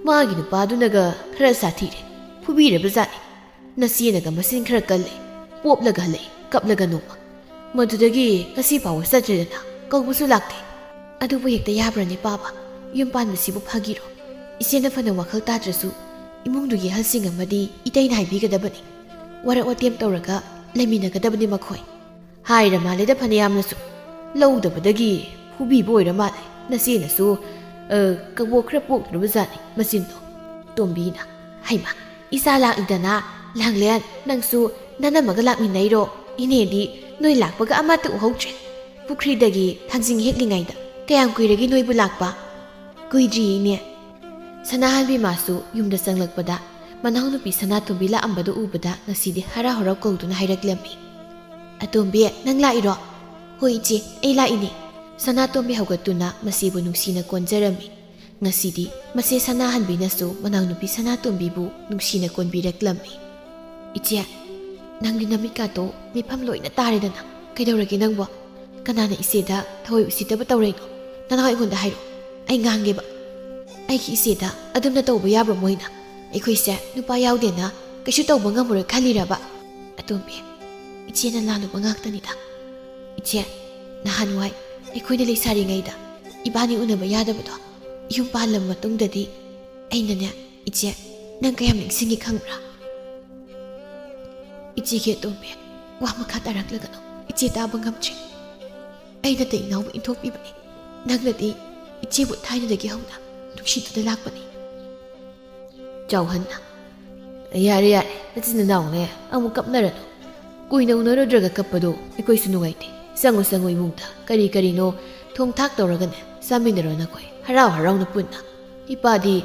ꯃꯥꯒꯤ ꯅꯨꯄꯥꯗꯨꯅꯒ ꯈꯔ ꯁꯥꯊꯤꯔꯦ, ꯐꯨꯕꯤꯔꯕꯖꯥꯠꯅꯤ꯫ ꯅꯆꯦꯅꯒ ꯃꯆꯤꯟ ꯈꯔ ꯀꯜꯂꯦ, ꯄꯣꯞꯂꯒ ꯍꯜꯂꯛꯏ, ꯀꯞꯂꯒ ꯅꯣꯡꯃ꯫ ꯃꯗꯨꯗꯒꯤ ꯉꯁꯤ ꯐꯥꯎꯕ ꯆꯠꯇ꯭ꯔꯦꯗꯅ, ꯀꯧꯕꯁꯨ ꯂꯥꯛꯇꯦ꯫ ꯑꯗꯨꯕꯨ ꯍꯦꯛꯇ ꯌꯥꯕ꯭ꯔꯅꯦ ꯄꯥꯕ? ꯌꯨꯝ ꯄꯥꯟꯕꯁꯤꯕꯨ ꯐꯥꯒꯤꯔꯣ? ꯏꯆꯦꯅ ꯐꯅ ꯋꯥꯈꯜ ꯇꯥꯗ꯭ꯔꯁꯨ ꯏꯃꯨꯡꯗꯨꯒꯤ ꯑꯍꯜꯁꯤꯡ ꯑꯃꯗꯤ ꯏꯇꯩꯅ ꯍꯥꯏꯕꯤꯒꯗꯕꯅꯤ꯫ ꯋꯥꯔꯛ ꯋꯥꯇꯦꯝ ꯇꯧꯔꯒ ꯂꯩꯃꯤꯟꯅꯒꯗꯕꯅꯤ ꯃꯈꯣꯏ꯫" "ꯍꯥꯏꯔ ꯃꯥꯜꯂꯦꯗ ꯐꯅꯌꯥꯝꯅꯁꯨ꯫ ꯂꯧꯗꯕꯗꯒꯤ ꯐꯨꯕꯤꯕ ꯑꯣꯏꯔ ꯃꯥꯜꯂꯦ꯫ ꯅꯆꯦꯅꯁꯨ, ꯑ, ꯀꯕꯣꯛ ꯈꯔ ꯄꯣꯛꯂꯨꯔꯕꯖꯥꯠꯅꯤ ꯃꯆꯤꯟꯗꯣ꯫" ꯇꯣꯝꯕꯤꯅ꯫ "ꯍꯩꯃꯥ, ꯏꯆꯥ ꯂꯥꯛꯂꯤꯗꯅ, ꯂꯥꯡꯂꯦꯟ, ꯅꯪꯁꯨ ꯅꯅꯝꯃꯒ ꯂꯥꯛꯃꯤꯟꯅꯩꯔꯣ? ꯏꯅꯦꯗꯤ ꯅꯣꯏ ꯂꯥꯛꯄꯒ ꯑꯃꯠꯇ ꯎꯍꯧꯗ꯭ꯔꯦ꯫ ꯄꯨꯈ꯭ꯔꯤꯗꯒꯤ ꯊꯥꯡꯖꯤꯡ ꯍꯦꯛꯂꯤꯉꯩꯗ ꯀꯌꯥꯝ ꯀꯨꯏꯔꯒꯦ ꯅꯣꯏꯕꯨ ꯂꯥꯛꯄ?" "ꯀꯨꯏꯗ꯭ꯔꯤ, ꯏꯅꯦ꯫" ꯁꯅꯥꯍꯟꯕꯤ ꯃꯥꯁꯨ ꯌꯨꯝꯗ ꯆꯪꯂꯛꯄꯗ ꯃꯅꯥꯎꯅꯨꯄꯤ ꯁꯅꯥꯇꯣꯝꯕꯤ ꯂꯥꯛꯑꯝꯕꯗꯨ ꯎꯕꯗ ꯉꯁꯤꯗꯤ ꯍꯔꯥꯎ ꯍꯔꯥꯎ ꯀꯧꯗꯨꯅ ꯍꯥꯏꯔꯛꯂꯝꯃꯤ꯫ "ꯑꯇꯣꯝꯕꯤ, ꯅꯪ ꯂꯥꯛꯏꯔꯣ?" "ꯍꯣꯏ ꯏꯆꯦ, ꯑꯩ ꯂꯥꯛꯏꯅꯦ꯫" ꯁꯅꯥꯇꯣꯝꯕꯤ ꯍꯧꯒꯠꯇꯨꯅ ꯃꯆꯦꯕꯨ ꯅꯨꯡꯁꯤꯅ ꯀꯣꯟꯖꯔꯝꯃꯤ꯫ ꯉꯁꯤꯗꯤ ꯃꯆꯦ ꯁꯅꯥꯍꯟꯕꯤꯅꯁꯨ ꯃꯅꯥꯎꯅꯨꯄꯤ ꯁꯅꯥꯇꯣꯝꯕꯤꯕꯨ ꯅꯨꯡꯁꯤꯅ ꯀꯣꯟꯕꯤꯔꯛꯂꯝꯃꯤ꯫ "ꯏꯆꯦ, ꯅꯪꯗꯤ ꯅꯃꯤꯠꯀꯥꯗꯣ ꯃꯤꯐꯝ ꯂꯣꯏꯅ ꯇꯥꯔꯦꯗꯅ꯫ ꯀꯩꯗꯧꯔꯒꯦ ꯅꯪꯕꯣ? ꯀꯅꯥꯅ ꯏꯆꯦꯗ ꯊꯑꯣꯏ ꯎꯁꯤꯠꯇꯕ ꯇꯧꯔꯛꯏꯅꯣ? ꯅꯅꯥꯎ ꯑꯩꯉꯣꯟꯗ ꯍꯥꯏꯔꯣ꯫ ꯑꯩ ꯉꯥꯡꯒꯦꯕ꯫ ꯑꯩꯒꯤ ꯏꯆꯦꯗ ꯑꯗꯨꯝꯅ ꯇꯧꯕ ꯌꯥꯕ꯭ꯔꯣ ꯃꯣꯏꯅ? ꯑꯩꯈꯣꯏꯁꯦ ꯅꯨꯄꯥ ꯌꯥꯎꯗꯦꯅ ꯀꯩꯁꯨ ꯇꯧꯕ ꯉꯝꯃꯔꯣꯏ ꯈꯜꯂꯤꯔꯕ?" "ꯑꯇꯣꯝꯕꯤ, ꯏꯆꯦꯅ ꯂꯥꯜꯂꯨꯕ ꯉꯥꯛꯇꯅꯤꯗ꯫ ꯏꯆꯦ, ꯅꯍꯥꯟꯋꯥꯏ ꯑꯩꯈꯣꯏꯅ ꯂꯩꯁꯥꯔꯤꯉꯩꯗ ꯏꯕꯥꯅꯤ ꯎꯅꯕ ꯌꯥꯗꯕꯗꯣ, ꯌꯨꯝ ꯄꯥꯜꯂꯕ ꯃꯇꯨꯡꯗꯗꯤ ꯑꯩꯅꯅꯦ, ꯏꯆꯦ, ꯅꯪ ꯀꯌꯥꯝ ꯅꯤꯡꯁꯤꯡꯉꯤ ꯈꯪꯕ꯭ꯔꯥ?" "ꯏꯆꯦꯒꯤ ꯑꯇꯣꯝꯕꯤ, ꯋꯥ ꯃꯈꯥ ꯇꯥꯔꯛꯂꯒꯅꯨ꯫ ꯏꯆꯦ ꯇꯥꯕ ꯉꯝꯗ꯭ꯔꯦ꯫ ꯑꯩꯅ ꯇ ꯏꯅꯥꯎꯕꯨ ꯏꯟꯊꯣꯛꯄꯤꯕꯅꯤ꯫ ꯅꯪꯅꯗꯤ ꯏꯆꯦꯕꯨ ꯊꯥꯏꯅꯗꯒꯤ ꯍꯧꯅ ꯅꯨꯡꯁꯤꯗꯨꯅ ꯂꯥꯛꯄꯅꯤ꯫" ꯆꯥꯎꯍꯟꯅ꯫ "ꯌꯥꯔꯦ, ꯌꯥꯔꯦ, ꯅꯆꯤꯟ ꯅꯅꯥꯎꯅꯦ ꯑꯃꯨꯛ ꯀꯞꯅꯔꯅꯨ꯫ ꯀꯨꯏꯅ ꯎꯅꯔꯨꯗ꯭ꯔꯒ ꯀꯞꯄꯗꯣ ꯑꯩꯈꯣꯏꯁꯨ ꯅꯨꯡꯉꯥꯏꯇꯦ꯫ ꯆꯪꯉꯨ, ꯆꯪꯉꯨ ꯏꯃꯨꯡꯗ꯫ ꯀꯔꯤ ꯀꯔꯤꯅꯣ ꯊꯣꯡ ꯊꯥꯛ ꯇꯧꯔꯒꯅꯦ ꯆꯥꯃꯤꯟꯅꯔꯣ ꯅꯈꯣꯏ ꯍꯔꯥꯎ ꯍꯔꯥꯎꯅ ꯄꯨꯟꯅ꯫ ꯏꯄꯥꯗꯤ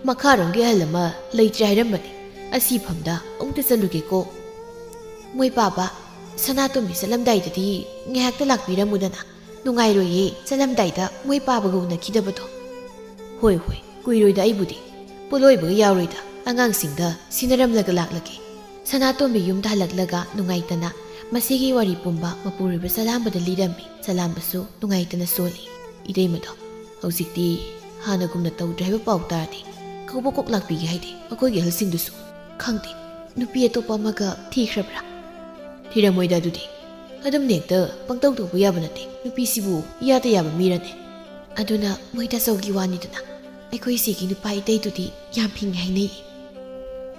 ꯃꯈꯥꯔꯣꯝꯒꯤ ꯑꯍꯜ ꯑꯃ ꯂꯩꯇ꯭ꯔꯦ ꯍꯥꯏꯔꯝꯕꯅꯤ꯫ ꯑꯁꯤꯐꯝꯗ ꯑꯃꯨꯛꯇ ꯆꯠꯂꯨꯒꯦꯀꯣ꯫ ꯃꯣꯏ ꯄꯥꯕ, ꯁꯅꯥꯇꯣꯝꯕꯤ ꯆꯠꯂꯝꯗꯥꯏꯗꯗꯤ ꯉꯥꯏꯍꯥꯛꯇ ꯂꯥꯛꯄꯤꯔꯝꯃꯨꯗꯅ꯫ ꯅꯨꯡꯉꯥꯏꯔꯣꯏꯌꯦ, ꯆꯠꯂꯝꯗꯥꯏꯗ ꯃꯣꯏ ꯄꯥꯕꯒ ꯎꯅꯈꯤꯗꯕꯗꯣ꯫ ꯍꯣꯏ, ꯍꯣꯏ, ꯀꯨꯏꯔꯣꯏꯗ ꯑꯩꯕꯨꯗꯤ꯫ ꯄꯣꯠꯂꯣꯏꯕꯒ ꯌꯥꯎꯔꯣꯏꯗ, ꯑꯉꯥꯡꯁꯤꯡꯗ ꯁꯤꯟꯅꯔꯝꯂꯒ ꯂꯥꯛꯂꯒꯦ꯫ ꯁꯅꯥꯇꯣꯝꯕꯤ ꯌꯨꯝꯗ ꯍꯜꯂꯛꯂꯒ ꯅꯨꯡꯉꯥꯏꯇꯅ ꯃꯁꯤꯒꯤ ꯋꯥꯔꯤ ꯄꯨꯝꯕ ꯃꯄꯨꯔꯣꯏꯕ ꯆꯂꯥꯝꯕꯗ ꯂꯤꯔꯝꯃꯤ꯫ ꯆꯂꯥꯝꯕꯁꯨ ꯅꯨꯡꯉꯥꯏꯇꯅ ꯁꯣꯜꯂꯤ꯫ ꯏꯇꯩꯃꯗꯣ ꯍꯧꯖꯤꯛꯇꯤ ꯍꯥꯟꯅꯒꯨꯝꯅ ꯇꯧꯗ꯭ꯔꯦ ꯍꯥꯏꯕ ꯄꯥꯎ ꯇꯥꯔꯗꯤ ꯀꯧꯕ ꯀꯣꯛ ꯂꯥꯛꯄꯤꯒꯦ ꯍꯥꯏꯗꯦ ꯃꯈꯣꯏꯒꯤ ꯑꯍꯜꯁꯤꯡꯗꯨꯁꯨ꯫ ꯈꯪꯗꯦ, ꯅꯨꯄꯤ ꯑꯇꯣꯞꯄ ꯑꯃꯒ ꯊꯤꯈ꯭ꯔꯕ꯭ꯔꯥ? ꯊꯤꯔꯝꯃꯣꯏꯗ ꯑꯗꯨꯗꯤ꯫ ꯑꯗꯨꯝ ꯍꯦꯛꯇ ꯄꯪꯇꯧ ꯇꯧꯕ ꯌꯥꯕ ꯅꯠꯇꯦ꯫ ꯅꯨꯄꯤꯁꯤꯕꯨ ꯏꯌꯥꯗ ꯌꯥꯕ ꯃꯤꯔꯅꯦ? ꯑꯗꯨꯅ ꯃꯣꯏ ꯇꯥꯆꯧꯒꯤ ꯋꯥꯅꯤꯗꯅ꯫ ꯑꯩꯈꯣꯏ ꯏꯆꯦꯒꯤ ꯅꯨꯄꯥ ꯏꯇꯩꯗꯨꯗꯤ ꯌꯥꯝ ꯐꯤꯡꯉꯤ ꯍꯥꯏꯅꯩ꯫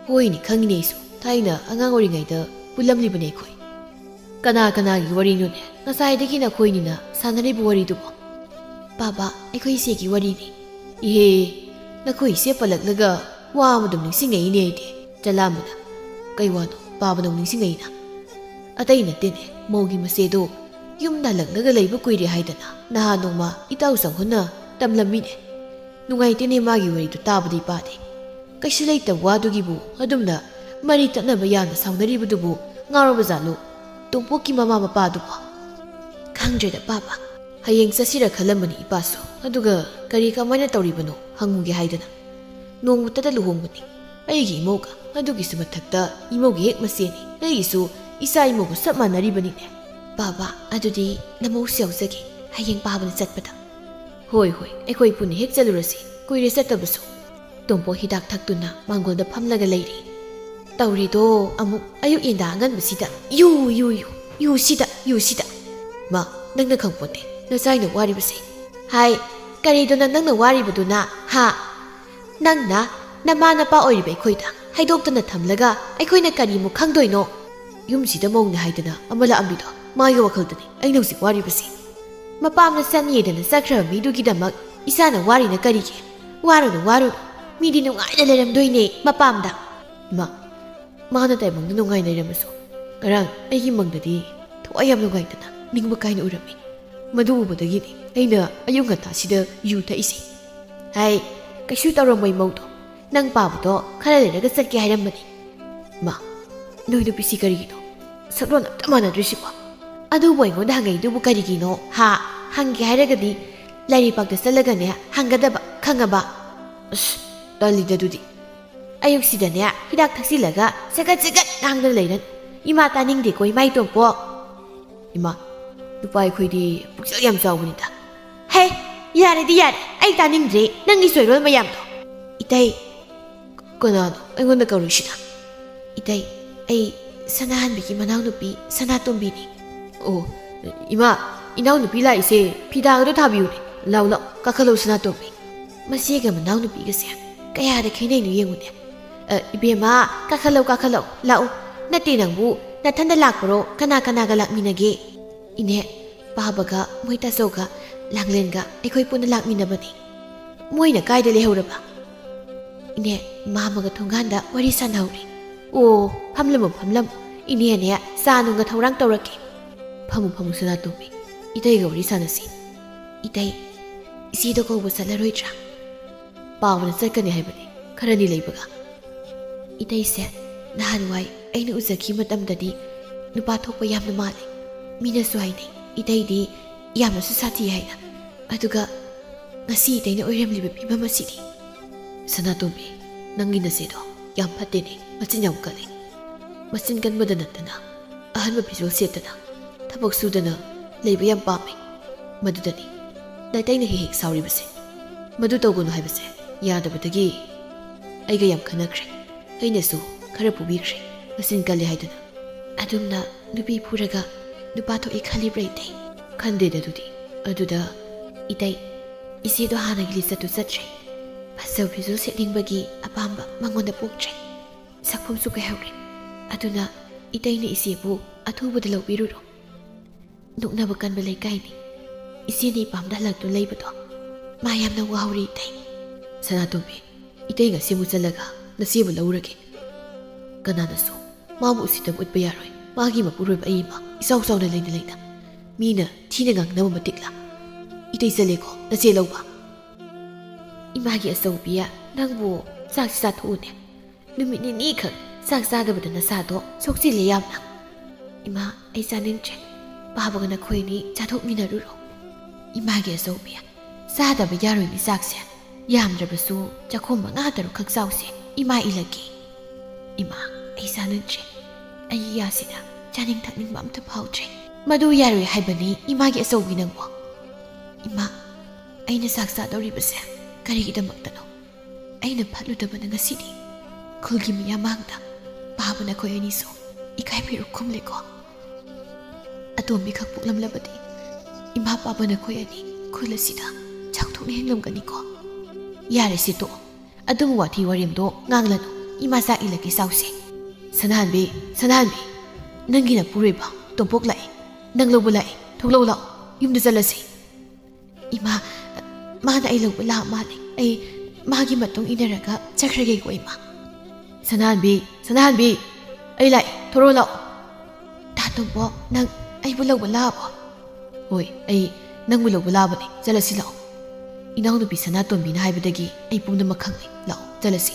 ꯍꯣꯏꯅꯦ, ꯈꯪꯉꯤꯅꯦ ꯑꯩꯁꯨ꯫ ꯊꯥꯏꯅ ꯑꯉꯥꯡ ꯑꯣꯏꯔꯤꯉꯩꯗ ꯄꯨꯜꯂꯝꯂꯤꯕꯅꯦ ꯑꯩꯈꯣꯏ꯫ ꯀꯅꯥ ꯀꯅꯥꯒꯤ ꯋꯥꯔꯤꯅꯣꯅꯦ? ꯉꯁꯥꯏꯗꯒꯤ ꯅꯈꯣꯏꯅꯤꯅ ꯁꯥꯟꯅꯔꯤꯕ ꯋꯥꯔꯤꯗꯨꯕꯣ? ꯄꯥꯕ, ꯑꯩꯈꯣꯏ ꯏꯆꯦꯒꯤ ꯋꯥꯔꯤꯅꯤ꯫ ꯏꯍꯦ, ꯅꯈꯣꯏ ꯏꯆꯦ ꯄꯜꯂꯛꯂꯒ ꯋꯥ ꯑꯃꯗꯨꯝ ꯅꯤꯡꯁꯤꯡꯉꯛꯏꯅꯦ ꯑꯩꯗꯤ꯫ ꯆꯂꯥꯝꯕꯅ, ꯀꯩ ꯋꯥꯅꯣ ꯄꯥꯕꯅ ꯑꯃꯨꯛ ꯅꯤꯡꯁꯤꯡꯉꯛꯏꯅ? ꯑꯇꯩ ꯅꯠꯇꯦꯅꯦ, ꯃꯧꯒꯤ ꯃꯆꯦꯗꯣ ꯌꯨꯝꯗ ꯍꯜꯂꯛꯂꯒ ꯂꯩꯕ ꯀꯨꯏꯔꯦ ꯍꯥꯏꯗꯅ ꯅꯍꯥꯟ ꯅꯣꯡꯃ ꯏꯇꯥꯎ ꯆꯪꯍꯨꯟꯅ ꯇꯝꯂꯝꯃꯤꯅꯦ꯫ ꯅꯨꯡꯉꯥꯏꯇꯦꯅꯦ ꯃꯥꯒꯤ ꯋꯥꯔꯤꯗꯨ ꯇꯥꯕꯗ ꯏꯄꯥꯗꯤ꯫ ꯀꯩꯁꯨ ꯂꯩꯇꯕ ꯋꯥꯗꯨꯒꯤꯕꯨ ꯑꯗꯨꯝꯅ ꯃꯔꯤ ꯇꯠꯅꯕ ꯌꯥꯅ ꯁꯥꯎꯅꯔꯤꯕꯗꯨꯕꯨ ꯉꯥꯎꯔꯕ ꯖꯥꯠꯂꯣ? ꯇꯣꯝꯄꯣꯛꯀꯤ ꯃꯃꯥ ꯃꯄꯥꯗꯨꯕꯣ? ꯈꯪꯗ꯭ꯔꯦꯗ ꯄꯥꯕ꯫ ꯍꯌꯦꯡ ꯆꯠꯁꯤꯔ ꯈꯜꯂꯝꯕꯅꯤ ꯏꯄꯥꯁꯨ꯫ ꯑꯗꯨꯒ ꯀꯔꯤ ꯀꯃꯥꯏꯅ ꯇꯧꯔꯤꯕꯅꯣ ꯍꯪꯉꯨꯒꯦ ꯍꯥꯏꯗꯅ꯫ ꯅꯣꯡꯃꯇꯗ ꯂꯨꯍꯣꯡꯕꯅꯤ꯫ ꯑꯩꯒꯤ ꯏꯃꯧꯒ꯫ ꯑꯗꯨꯒꯤꯁꯨ ꯃꯊꯛꯇ ꯏꯃꯧꯒꯤ ꯍꯦꯛ ꯃꯆꯦꯅꯤ꯫ ꯑꯩꯒꯤꯁꯨ ꯏꯆꯥ ꯏꯃꯧꯒ ꯆꯞ ꯃꯥꯟꯅꯔꯤꯕꯅꯤꯅꯦ꯫ ꯄꯥꯕ, ꯑꯗꯨꯗꯤ ꯅꯃꯧꯁꯨ ꯌꯥꯎꯖꯒꯦ ꯍꯌꯦꯡ ꯄꯥꯕꯅ ꯆꯠꯄꯗ꯫ ꯍꯣꯏ, ꯍꯣꯏ, ꯑꯩꯈꯣꯏ ꯄꯨꯟꯅ ꯍꯦꯛ ꯆꯠꯂꯨꯔꯁꯤ꯫ ꯀꯨꯏꯔꯦ ꯆꯠꯇꯕꯁꯨ꯫ ꯇꯣꯝꯄꯣ ꯍꯤꯗꯥꯛ ꯊꯛꯇꯨꯅ ꯃꯥꯡꯒꯣꯜꯗ ꯐꯝꯂꯒ ꯂꯩꯔꯤ꯫ ꯇꯧꯔꯤꯗꯣ ꯑꯃꯨꯛ ꯑꯌꯨꯛ ꯌꯦꯟꯗꯥ ꯑꯉꯟꯕꯁꯤꯗ ꯌꯨ, ꯌꯨ, ꯌꯨ, ꯌꯨꯁꯤꯗ, ꯌꯨꯁꯤꯗ꯫ ꯃꯥ, ꯅꯪꯅ ꯈꯪꯄꯣꯟꯇꯦ ꯅꯆꯥꯏꯅ ꯋꯥꯔꯤꯕꯁꯦ꯫ ꯍꯥꯏ, ꯀꯔꯤꯗꯣ ꯅꯪ, ꯅꯪꯅ ꯋꯥꯔꯤꯕꯗꯨꯅ, ꯍꯥ? ꯅꯪꯅ ꯅꯃꯥ ꯅꯄꯥ ꯑꯣꯏꯔꯤꯕ ꯑꯩꯈꯣꯏꯗ ꯍꯥꯏꯗꯣꯛꯇꯅ ꯊꯝꯂꯒ ꯑꯩꯈꯣꯏꯅ ꯀꯔꯤꯃꯨꯛ ꯈꯪꯗꯣꯏꯅꯣ? ꯌꯨꯝꯁꯤꯗ ꯃꯧꯅꯦ ꯍꯥꯏꯗꯅ ꯑꯃ ꯂꯥꯛꯑꯝꯃꯤꯗꯣ, ꯃꯥꯒꯤ ꯋꯥꯈꯜꯗꯅꯤ ꯑꯩꯅ ꯍꯧꯖꯤꯛ ꯋꯥꯔꯤꯕꯁꯤ꯫ ꯃꯄꯥꯝꯗ ꯆꯠꯅꯤꯗꯅ ꯆꯠꯈ꯭ꯔꯕ ꯃꯤꯗꯨꯒꯤꯗꯃꯛ ꯏꯆꯥꯅ ꯋꯥꯔꯤꯅ ꯀꯔꯤꯒꯤ? ꯋꯥꯔꯨꯅꯨ, ꯋꯥꯔꯨꯅꯨ꯫ ꯃꯤꯗꯤ ꯅꯨꯡꯉꯥꯏꯅ ꯂꯩꯔꯝꯗꯣꯏꯅꯦ ꯃꯄꯥꯝꯗ꯫ ꯃꯥ, ꯃꯥꯅ ꯇꯥꯏꯕꯪꯗ ꯅꯨꯡꯉꯥꯏꯅ ꯂꯩꯔꯝꯃꯁꯨ, ꯉꯔꯥꯡ ꯑꯩꯒꯤ ꯃꯪꯗꯗꯤ ꯊꯋꯥꯏ ꯌꯥꯝ ꯅꯨꯡꯉꯥꯏꯇꯅ ꯅꯤꯡꯕ ꯀꯥꯏꯅ ꯎꯔꯝꯃꯤ꯫ ꯃꯗꯨ ꯎꯕꯗꯒꯤꯅꯤ ꯑꯩꯅ ꯑꯌꯨꯛ ꯉꯟꯇꯥꯁꯤꯗ ꯌꯨ ꯊꯛꯏꯁꯦ꯫ ꯍꯥꯏ, ꯀꯩꯁꯨ ꯇꯧꯔꯝꯃꯣꯏ ꯃꯧꯗꯣ꯫ ꯅꯪ ꯄꯥꯕꯗꯣ ꯈꯔ ꯂꯩꯔꯒ ꯆꯠꯀꯦ ꯍꯥꯏꯔꯝꯕꯅꯤ꯫ ꯃꯥ, ꯅꯣꯏ ꯅꯨꯄꯤꯁꯤ ꯀꯔꯤꯒꯤꯅꯣ ꯁꯛꯂꯣꯟ ꯑꯝꯇ ꯃꯥꯟꯅꯗ꯭ꯔꯤꯁꯤꯕꯣ? ꯑꯗꯨꯕꯨ ꯑꯩꯉꯣꯟꯗ ꯍꯪꯉꯛꯏꯗꯨꯕꯨ ꯀꯔꯤꯒꯤꯅꯣ ꯍꯥ? ꯍꯪꯒꯦ ꯍꯥꯏꯔꯒꯗꯤ ꯂꯥꯏꯔꯩꯄꯥꯛꯇ ꯆꯠꯂꯒꯅꯦ ꯍꯪꯒꯗꯕ, ꯈꯪꯉꯕ? ꯑꯁ, ꯇꯜꯂꯤꯗ ꯑꯗꯨꯗꯤ꯫ ꯑꯌꯨꯛꯁꯤꯗꯅꯦ ꯍꯤꯗꯥꯛ ꯊꯛꯆꯤꯜꯂꯒ ꯆꯒꯠ ꯆꯒꯠ ꯉꯥꯡꯗꯅ ꯂꯩꯔꯅꯤ꯫ ꯏꯃꯥ ꯇꯥꯅꯤꯡꯗꯦꯀꯣ ꯏꯃꯥ ꯏꯇꯣꯝꯄꯣꯛ꯫ ꯏꯃꯥ, ꯅꯨꯄꯥ ꯑꯩꯈꯣꯏꯗꯤ ꯄꯨꯛꯆꯦꯜ ꯌꯥꯝ ꯆꯥꯎꯕꯅꯤꯗ꯫ ꯍꯦ, ꯌꯥꯔꯦꯗꯤ ꯌꯥꯔꯦ, ꯑꯩ ꯇꯥꯅꯤꯡꯗ꯭ꯔꯦ ꯅꯪꯒꯤ ꯆꯣꯏꯔꯣꯜ ꯃꯌꯥꯝꯗꯣ꯫ ꯏꯇꯩ, ꯀꯅꯥꯅꯣ ꯑꯩꯉꯣꯟꯗ ꯀꯧꯔꯤꯁꯤꯅ? ꯏꯇꯩ, ꯑꯩ ꯁꯅꯥꯍꯟꯕꯤꯒꯤ ꯃꯅꯥꯎꯅꯨꯄꯤ ꯁꯅꯥꯇꯣꯝꯕꯤꯅꯤ꯫ ꯑꯣ, ꯏꯃꯥ, ꯏꯅꯥꯎꯅꯨꯄꯤ ꯂꯥꯛꯏꯁꯦ ꯐꯤꯗꯥꯒꯗꯣ ꯊꯥꯕꯤꯌꯨꯅꯦ꯫ ꯂꯥꯎ, ꯂꯥꯎ, ꯀꯥꯈꯠꯂꯧ ꯁꯅꯥꯇꯣꯝꯕꯤ꯫ ꯃꯆꯦꯒ ꯃꯅꯥꯎꯅꯨꯄꯤꯒꯁꯦ ꯀꯌꯥꯗ ꯈꯦꯠꯅꯩꯅꯣ ꯌꯦꯡꯉꯨꯅꯦ꯫ ꯑ, ꯏꯕꯦꯝꯃ, ꯀꯥꯈꯠꯂꯧ, ꯀꯥꯈꯠꯂꯧ, ꯂꯥꯛꯎ꯫ ꯅꯠꯇꯦ ꯅꯪꯕꯨ, ꯅꯊꯟꯗ ꯂꯥꯛꯄ꯭ꯔꯣ? ꯀꯅꯥ ꯀꯅꯥꯒ ꯂꯥꯛꯃꯤꯟꯅꯒꯦ? ꯏꯅꯦ, ꯄꯥꯕꯒ ꯃꯣꯏ ꯇꯥꯆꯧꯒ ꯂꯥꯡꯂꯦꯟꯒ ꯑꯩꯈꯣꯏ ꯄꯨꯟꯅ ꯂꯥꯛꯃꯤꯟꯅꯕꯅꯤ꯫ ꯃꯣꯏꯅ ꯀꯥꯏꯗ ꯂꯩꯍꯧꯔꯕ? ꯏꯅꯦ, ꯃꯥꯃꯒ ꯊꯣꯡꯒꯥꯟꯗ ꯋꯥꯔꯤ ꯁꯥꯟꯅꯍꯧꯔꯤ꯫ ꯑꯣ, ꯐꯝꯂꯝꯃꯣ, ꯐꯝꯂꯝꯃꯣ꯫ ꯏꯅꯦꯅꯦ ꯆꯥ ꯅꯨꯡꯒ ꯊꯧꯔꯥꯡ ꯇꯧꯔꯛꯀꯦ꯫ ꯐꯝꯃꯨ, ꯐꯝꯃꯨ ꯁꯅꯥꯇꯣꯝꯕꯤ, ꯏꯇꯩꯒ ꯋꯥꯔꯤ ꯁꯥꯟꯅꯁꯤ꯫ ꯏꯇꯩ, ꯏꯆꯦꯗꯣ ꯀꯧꯕ ꯆꯠꯂꯔꯣꯏꯗ꯭ꯔꯥ? ꯄꯥꯕꯅ ꯆꯠꯀꯅꯤ ꯍꯥꯏꯕꯅꯤ, ꯈꯔꯅꯤ ꯂꯩꯕꯒ꯫ ꯏꯇꯩꯁꯦ ꯅꯍꯥꯟꯋꯥꯏ ꯑꯩꯅ ꯎꯖꯈꯤ ꯃꯇꯝꯗꯗꯤ ꯅꯨꯄꯥ ꯊꯣꯛꯄ ꯌꯥꯝꯅ ꯃꯥꯜꯂꯤ꯫ ꯃꯤꯅꯁꯨ ꯍꯥꯏꯅꯩ ꯏꯇꯩꯗꯤ ꯌꯥꯝꯅꯁꯨ ꯁꯥꯊꯤ ꯍꯥꯏꯅ꯫ ꯑꯗꯨꯒ ꯉꯁꯤ ꯏꯇꯩꯅ ꯑꯣꯏꯔꯝꯂꯤꯕ ꯐꯤꯕꯝ ꯑꯁꯤꯗꯤ꯫ ꯁꯅꯥꯇꯣꯝꯕꯤ, ꯅꯪꯒꯤ ꯅꯆꯦꯗꯣ ꯌꯥꯝ ꯐꯠꯇꯦꯅꯦ, ꯃꯆꯤꯟ ꯌꯥꯝ ꯀꯜꯂꯤ꯫ ꯃꯆꯤꯟ ꯀꯟꯕꯗ ꯅꯠꯇꯅ ꯑꯍꯟꯕ ꯐꯤꯖꯣꯜ ꯁꯦꯠꯇꯅ ꯊꯕꯛ ꯁꯨꯗꯅ ꯂꯩꯕ ꯌꯥꯝ ꯄꯥꯝꯃꯤ꯫ ꯃꯗꯨꯗꯅꯤ ꯅꯥꯇꯩꯅ ꯍꯦꯛ ꯍꯦꯛ ꯁꯥꯎꯔꯤꯕꯁꯦ꯫ ꯃꯗꯨ ꯇꯧꯒꯅꯨ ꯍꯥꯏꯕꯁꯦ ꯌꯥꯗꯕꯗꯒꯤ ꯑꯩꯒ ꯌꯥꯝ ꯈꯟꯅꯈ꯭ꯔꯦ꯫ ꯑꯩꯅꯁꯨ ꯈꯔ ꯐꯨꯕꯤꯈ꯭ꯔꯦ, ꯃꯆꯤꯟ ꯀꯜꯂꯤ ꯍꯥꯏꯗꯨꯅ꯫ ꯑꯗꯨꯝꯅ ꯅꯨꯄꯤ ꯐꯨꯔꯒ ꯅꯨꯄꯥ ꯊꯣꯛꯏ ꯈꯜꯂꯤꯕ꯭ꯔꯥ ꯏꯇꯩ? ꯈꯟꯗꯦꯗ ꯑꯗꯨꯗꯤ꯫ ꯑꯗꯨꯗ ꯏꯇꯩ, ꯏꯆꯦꯗꯣ ꯍꯥꯟꯅꯒꯤ ꯂꯤꯆꯠꯇꯨ ꯆꯠꯇ꯭ꯔꯦ꯫ ꯐꯖꯕ ꯐꯤꯖꯣꯜ ꯁꯦꯠꯅꯤꯡꯕꯒꯤ ꯑꯄꯥꯝꯕ ꯃꯉꯣꯟꯗ ꯄꯣꯛꯇ꯭ꯔꯦ꯫ ꯁꯛꯐꯝꯁꯨ ꯀꯥꯏꯍꯧꯔꯦ꯫ ꯑꯗꯨꯅ ꯏꯇꯩꯅ ꯏꯆꯦꯕꯨ ꯑꯊꯨꯕꯗ ꯂꯧꯕꯤꯔꯨꯔꯣ꯫ ꯅꯣꯛꯅꯕ ꯀꯟꯕ ꯂꯩꯀꯥꯏꯅꯤ꯫ ꯏꯆꯦꯅ ꯏꯄꯥꯝꯗ ꯍꯜꯂꯛꯇꯨꯅ ꯂꯩꯕꯗꯣ ꯃꯥ ꯌꯥꯝꯅ ꯋꯥꯍꯧꯔꯤ ꯏꯇꯩ꯫ ꯁꯅꯥꯇꯣꯝꯕꯤ, ꯏꯇꯩ ꯉꯁꯤꯃꯨꯛ ꯆꯠꯂꯒ ꯅꯆꯦꯕꯨ ꯂꯧꯔꯒꯦ꯫ ꯀꯅꯥꯅꯁꯨ ꯃꯥꯕꯨ ꯎꯁꯤꯠꯇꯕ ꯎꯠꯄ ꯌꯥꯔꯣꯏ꯫ ꯃꯥꯒꯤ ꯃꯄꯨꯔꯣꯏꯕ ꯑꯩ ꯑꯃ ꯏꯆꯥꯎ ꯆꯥꯎꯅ ꯂꯩꯅ ꯂꯩꯅ ꯃꯤꯅ ꯊꯤꯅ ꯉꯥꯡꯅꯕ ꯃꯇꯤꯛꯂꯥ? ꯏꯇꯩ ꯆꯠꯂꯦꯀꯣ ꯅꯆꯦ ꯂꯧꯕ꯫ ꯏꯃꯥꯒꯤ ꯑꯆꯧꯕꯤ, ꯅꯪꯕꯨ ꯆꯥꯛꯁꯤ ꯆꯥꯊꯣꯛꯎꯅꯦ꯫ ꯅꯨꯃꯤꯠ ꯅꯤꯅꯤꯈꯛ ꯆꯥꯛ ꯆꯥꯗꯕꯗ ꯅꯁꯥꯗꯣ ꯁꯣꯛꯆꯤꯜꯂꯦ ꯌꯥꯝꯅ꯫ ꯏꯃꯥ, ꯑꯩ ꯆꯥꯅꯤꯡꯗ꯭ꯔꯦ꯫ ꯄꯥꯕꯒ ꯅꯈꯣꯏ ꯑꯅꯤ ꯆꯥꯊꯣꯛꯃꯤꯟꯅꯔꯨꯔꯣ꯫ ꯏꯃꯥꯒꯤ ꯑꯆꯧꯕꯤ, ꯆꯥꯗꯕ ꯌꯥꯔꯣꯏꯅꯦ ꯆꯥꯛꯁꯦ꯫ ꯌꯥꯝꯗ꯭ꯔꯕꯁꯨ ꯆꯥꯛꯈꯣꯝ ꯃꯉꯥ ꯇꯔꯨꯛꯈꯛ ꯆꯥꯎꯁꯦ꯫ ꯏꯃꯥ ꯏꯜꯂꯒꯦ꯫ ꯏꯃꯥ, ꯑꯩ ꯆꯥꯅꯤꯡꯗ꯭ꯔꯦ꯫ ꯑꯩꯒꯤ ꯌꯥꯁꯤꯗ ꯆꯥꯅꯤꯡ ꯊꯛꯅꯤꯡꯕ ꯑꯝꯇ ꯐꯥꯎꯗ꯭ꯔꯦ꯫ ꯃꯗꯨ ꯌꯥꯔꯣꯏ ꯍꯥꯏꯕꯅꯤ ꯏꯃꯥꯒꯤ ꯑꯆꯧꯕꯤ ꯅꯪꯕꯨ꯫ ꯏꯃꯥ, ꯑꯩꯅ ꯆꯥꯛ ꯆꯥꯗꯧꯔꯤꯕꯁꯦ ꯀꯔꯤꯒꯤꯗꯃꯛꯇꯅꯣ? ꯑꯩꯅ ꯐꯠꯂꯨꯗꯕꯅ ꯉꯁꯤꯗꯤ ꯈꯨꯜꯒꯤ ꯃꯤꯌꯥꯝ ꯃꯥꯡꯗ ꯄꯥꯕ ꯅꯈꯣꯏ ꯑꯅꯤꯁꯨ ꯏꯀꯥꯏ ꯐꯤꯔꯨꯛ ꯈꯨꯝꯂꯦꯀꯣ꯫ ꯑꯇꯣꯝꯕꯤꯈꯛ ꯄꯣꯛꯂꯝꯂꯕꯗꯤ ꯏꯃꯥ ꯄꯥꯕ ꯅꯈꯣꯏ ꯑꯅꯤ ꯈꯨꯜ ꯑꯁꯤꯗ ꯆꯥꯎꯊꯣꯛꯅ ꯍꯤꯡꯂꯝꯒꯅꯤꯀꯣ꯫ ꯌꯥꯔꯦꯁꯦ ꯇꯣꯛꯑꯣ, ꯑꯗꯨꯝ ꯋꯥꯊꯤ ꯋꯥꯔꯦꯝꯗꯣ ꯉꯥꯡꯂꯅꯨ꯫ ꯏꯃꯥ ꯆꯥꯛ ꯏꯜꯂꯒꯦ ꯆꯥꯎꯁꯦ꯫ ꯁꯅꯥꯍꯟꯕꯤ, ꯁꯅꯥꯍꯟꯕꯤ, ꯅꯪꯒꯤ ꯅꯄꯨꯔꯣꯏꯕ ꯇꯣꯝꯄꯣꯛ ꯂꯥꯛꯑꯦ꯫ ꯅꯪ ꯂꯧꯕ ꯂꯥꯛꯑꯦ꯫ ꯊꯣꯛꯂꯛꯑꯣ ꯂꯥꯛꯑꯣ, ꯌꯨꯝꯗ ꯆꯠꯂꯁꯤ꯫ ꯏꯃꯥ, ꯃꯥꯅ ꯑꯩ ꯂꯧꯕ ꯂꯥꯛꯑ ꯃꯥꯜꯂꯦ꯫ ꯑꯩ ꯃꯥꯒꯤ ꯃꯇꯨꯡ ꯏꯟꯅꯔꯒ ꯆꯠꯈ꯭ꯔꯒꯦꯀꯣ ꯏꯃꯥ꯫ ꯁꯅꯥꯍꯟꯕꯤ, ꯁꯅꯥꯍꯟꯕꯤ, ꯑꯩ ꯂꯥꯛꯑꯦ, ꯊꯣꯔꯛꯑꯣ ꯂꯥꯛꯑꯣ꯫ ꯇꯥ ꯇꯣꯝꯄꯣꯛ, ꯅꯪ ꯑꯩꯕꯨ ꯂꯧꯕ ꯂꯥꯛꯑꯕꯣ? ꯍꯣꯏ, ꯑꯩ ꯅꯪꯕꯨ ꯂꯧꯕ ꯂꯥꯛꯑꯕꯅꯦ, ꯆꯠꯂꯁꯤ ꯂꯥꯛꯑꯣ꯫ ꯏꯅꯥꯎꯅꯨꯄꯤ ꯁꯅꯥꯇꯣꯝꯕꯤꯅ ꯍꯥꯏꯕꯗꯒꯤ ꯑꯩ ꯄꯨꯝꯅꯃꯛ ꯈꯪꯂꯦ꯫ ꯂꯥꯛꯑꯣ, ꯆꯠꯂꯁꯤ꯫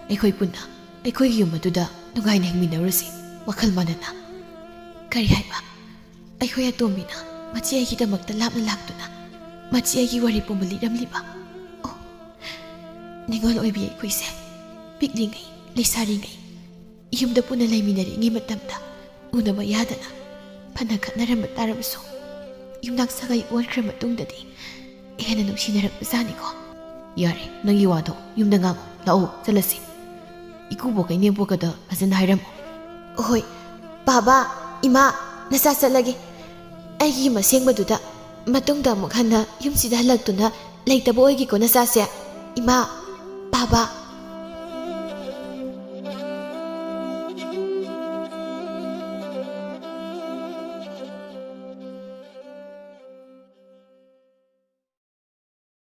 ꯑꯩꯈꯣꯏ ꯄꯨꯟꯅ ꯑꯩꯈꯣꯏꯒꯤ ꯌꯨꯝ ꯑꯗꯨꯗ ꯅꯨꯡꯉꯥꯏꯅ ꯍꯤꯡꯃꯤꯟꯅꯔꯨꯁꯤ, ꯋꯥꯈꯜ ꯃꯥꯟꯅꯅ꯫ ꯀꯔꯤ ꯍꯥꯏꯕ? ꯑꯩꯈꯣꯏ ꯑꯇꯣꯝꯕꯤꯅ ꯃꯆꯦ ꯑꯩꯒꯤꯗꯃꯛꯇ ꯂꯥꯞꯅ ꯂꯥꯛꯇꯨꯅ ꯃꯆꯦ ꯑꯩꯒꯤ ꯋꯥꯔꯤ ꯄꯨꯝꯕ ꯂꯤꯔꯝꯂꯤꯕ? ꯑꯣ, ꯅꯤꯉꯣꯜ ꯑꯣꯏꯕꯤ ꯑꯩꯈꯣꯏꯁꯦ ꯄꯤꯛꯂꯤꯉꯩ, ꯂꯩꯁꯥꯔꯤꯉꯩ, ꯌꯨꯝꯗ ꯄꯨꯟꯅ ꯂꯩꯃꯤꯟꯅꯔꯤꯉꯩ ꯃꯇꯝꯗ ꯎꯅꯕ ꯌꯥꯗꯅ ꯐꯅ ꯈꯠꯅꯔꯝꯕ ꯇꯥꯔꯕꯁꯨ, ꯌꯨꯝꯅꯥꯛ ꯁꯥꯒꯩ ꯑꯣꯟꯈ꯭ꯔ ꯃꯇꯨꯡꯗꯗꯤ ꯍꯦꯟꯅ ꯅꯨꯡꯁꯤꯅꯔꯛꯄꯖꯥꯠꯅꯤꯀꯣ꯫ ꯌꯥꯔꯦ, ꯅꯪꯒꯤ ꯋꯥꯗꯣ ꯌꯨꯝꯗ ꯉꯥꯡꯉꯣ꯫ ꯂꯥꯛꯑꯣ, ꯆꯠꯂꯁꯤ꯫ ꯏꯀꯨꯕꯣꯛꯀ ꯏꯅꯦꯝꯕꯣꯛꯀꯗ ꯐꯖꯅ ꯍꯥꯏꯔꯝꯃꯣ꯫ ꯍꯣꯏ, ꯄꯥꯕ, ꯏꯃꯥ, ꯅꯆꯥ ꯆꯠꯂꯒꯦ꯫ ꯑꯩꯒꯤ ꯌꯨꯝ ꯑꯁꯦꯡꯕꯗꯨꯗ ꯃꯇꯨꯡꯗ ꯑꯃꯨꯛ ꯍꯟꯅ ꯌꯨꯝꯁꯤꯗ ꯍꯜꯂꯛꯇꯨꯅ ꯂꯩꯇꯕ ꯑꯣꯏꯒꯦꯀꯣ ꯅꯆꯥꯁꯦ꯫ ꯏꯃꯥ, ꯄꯥꯕ,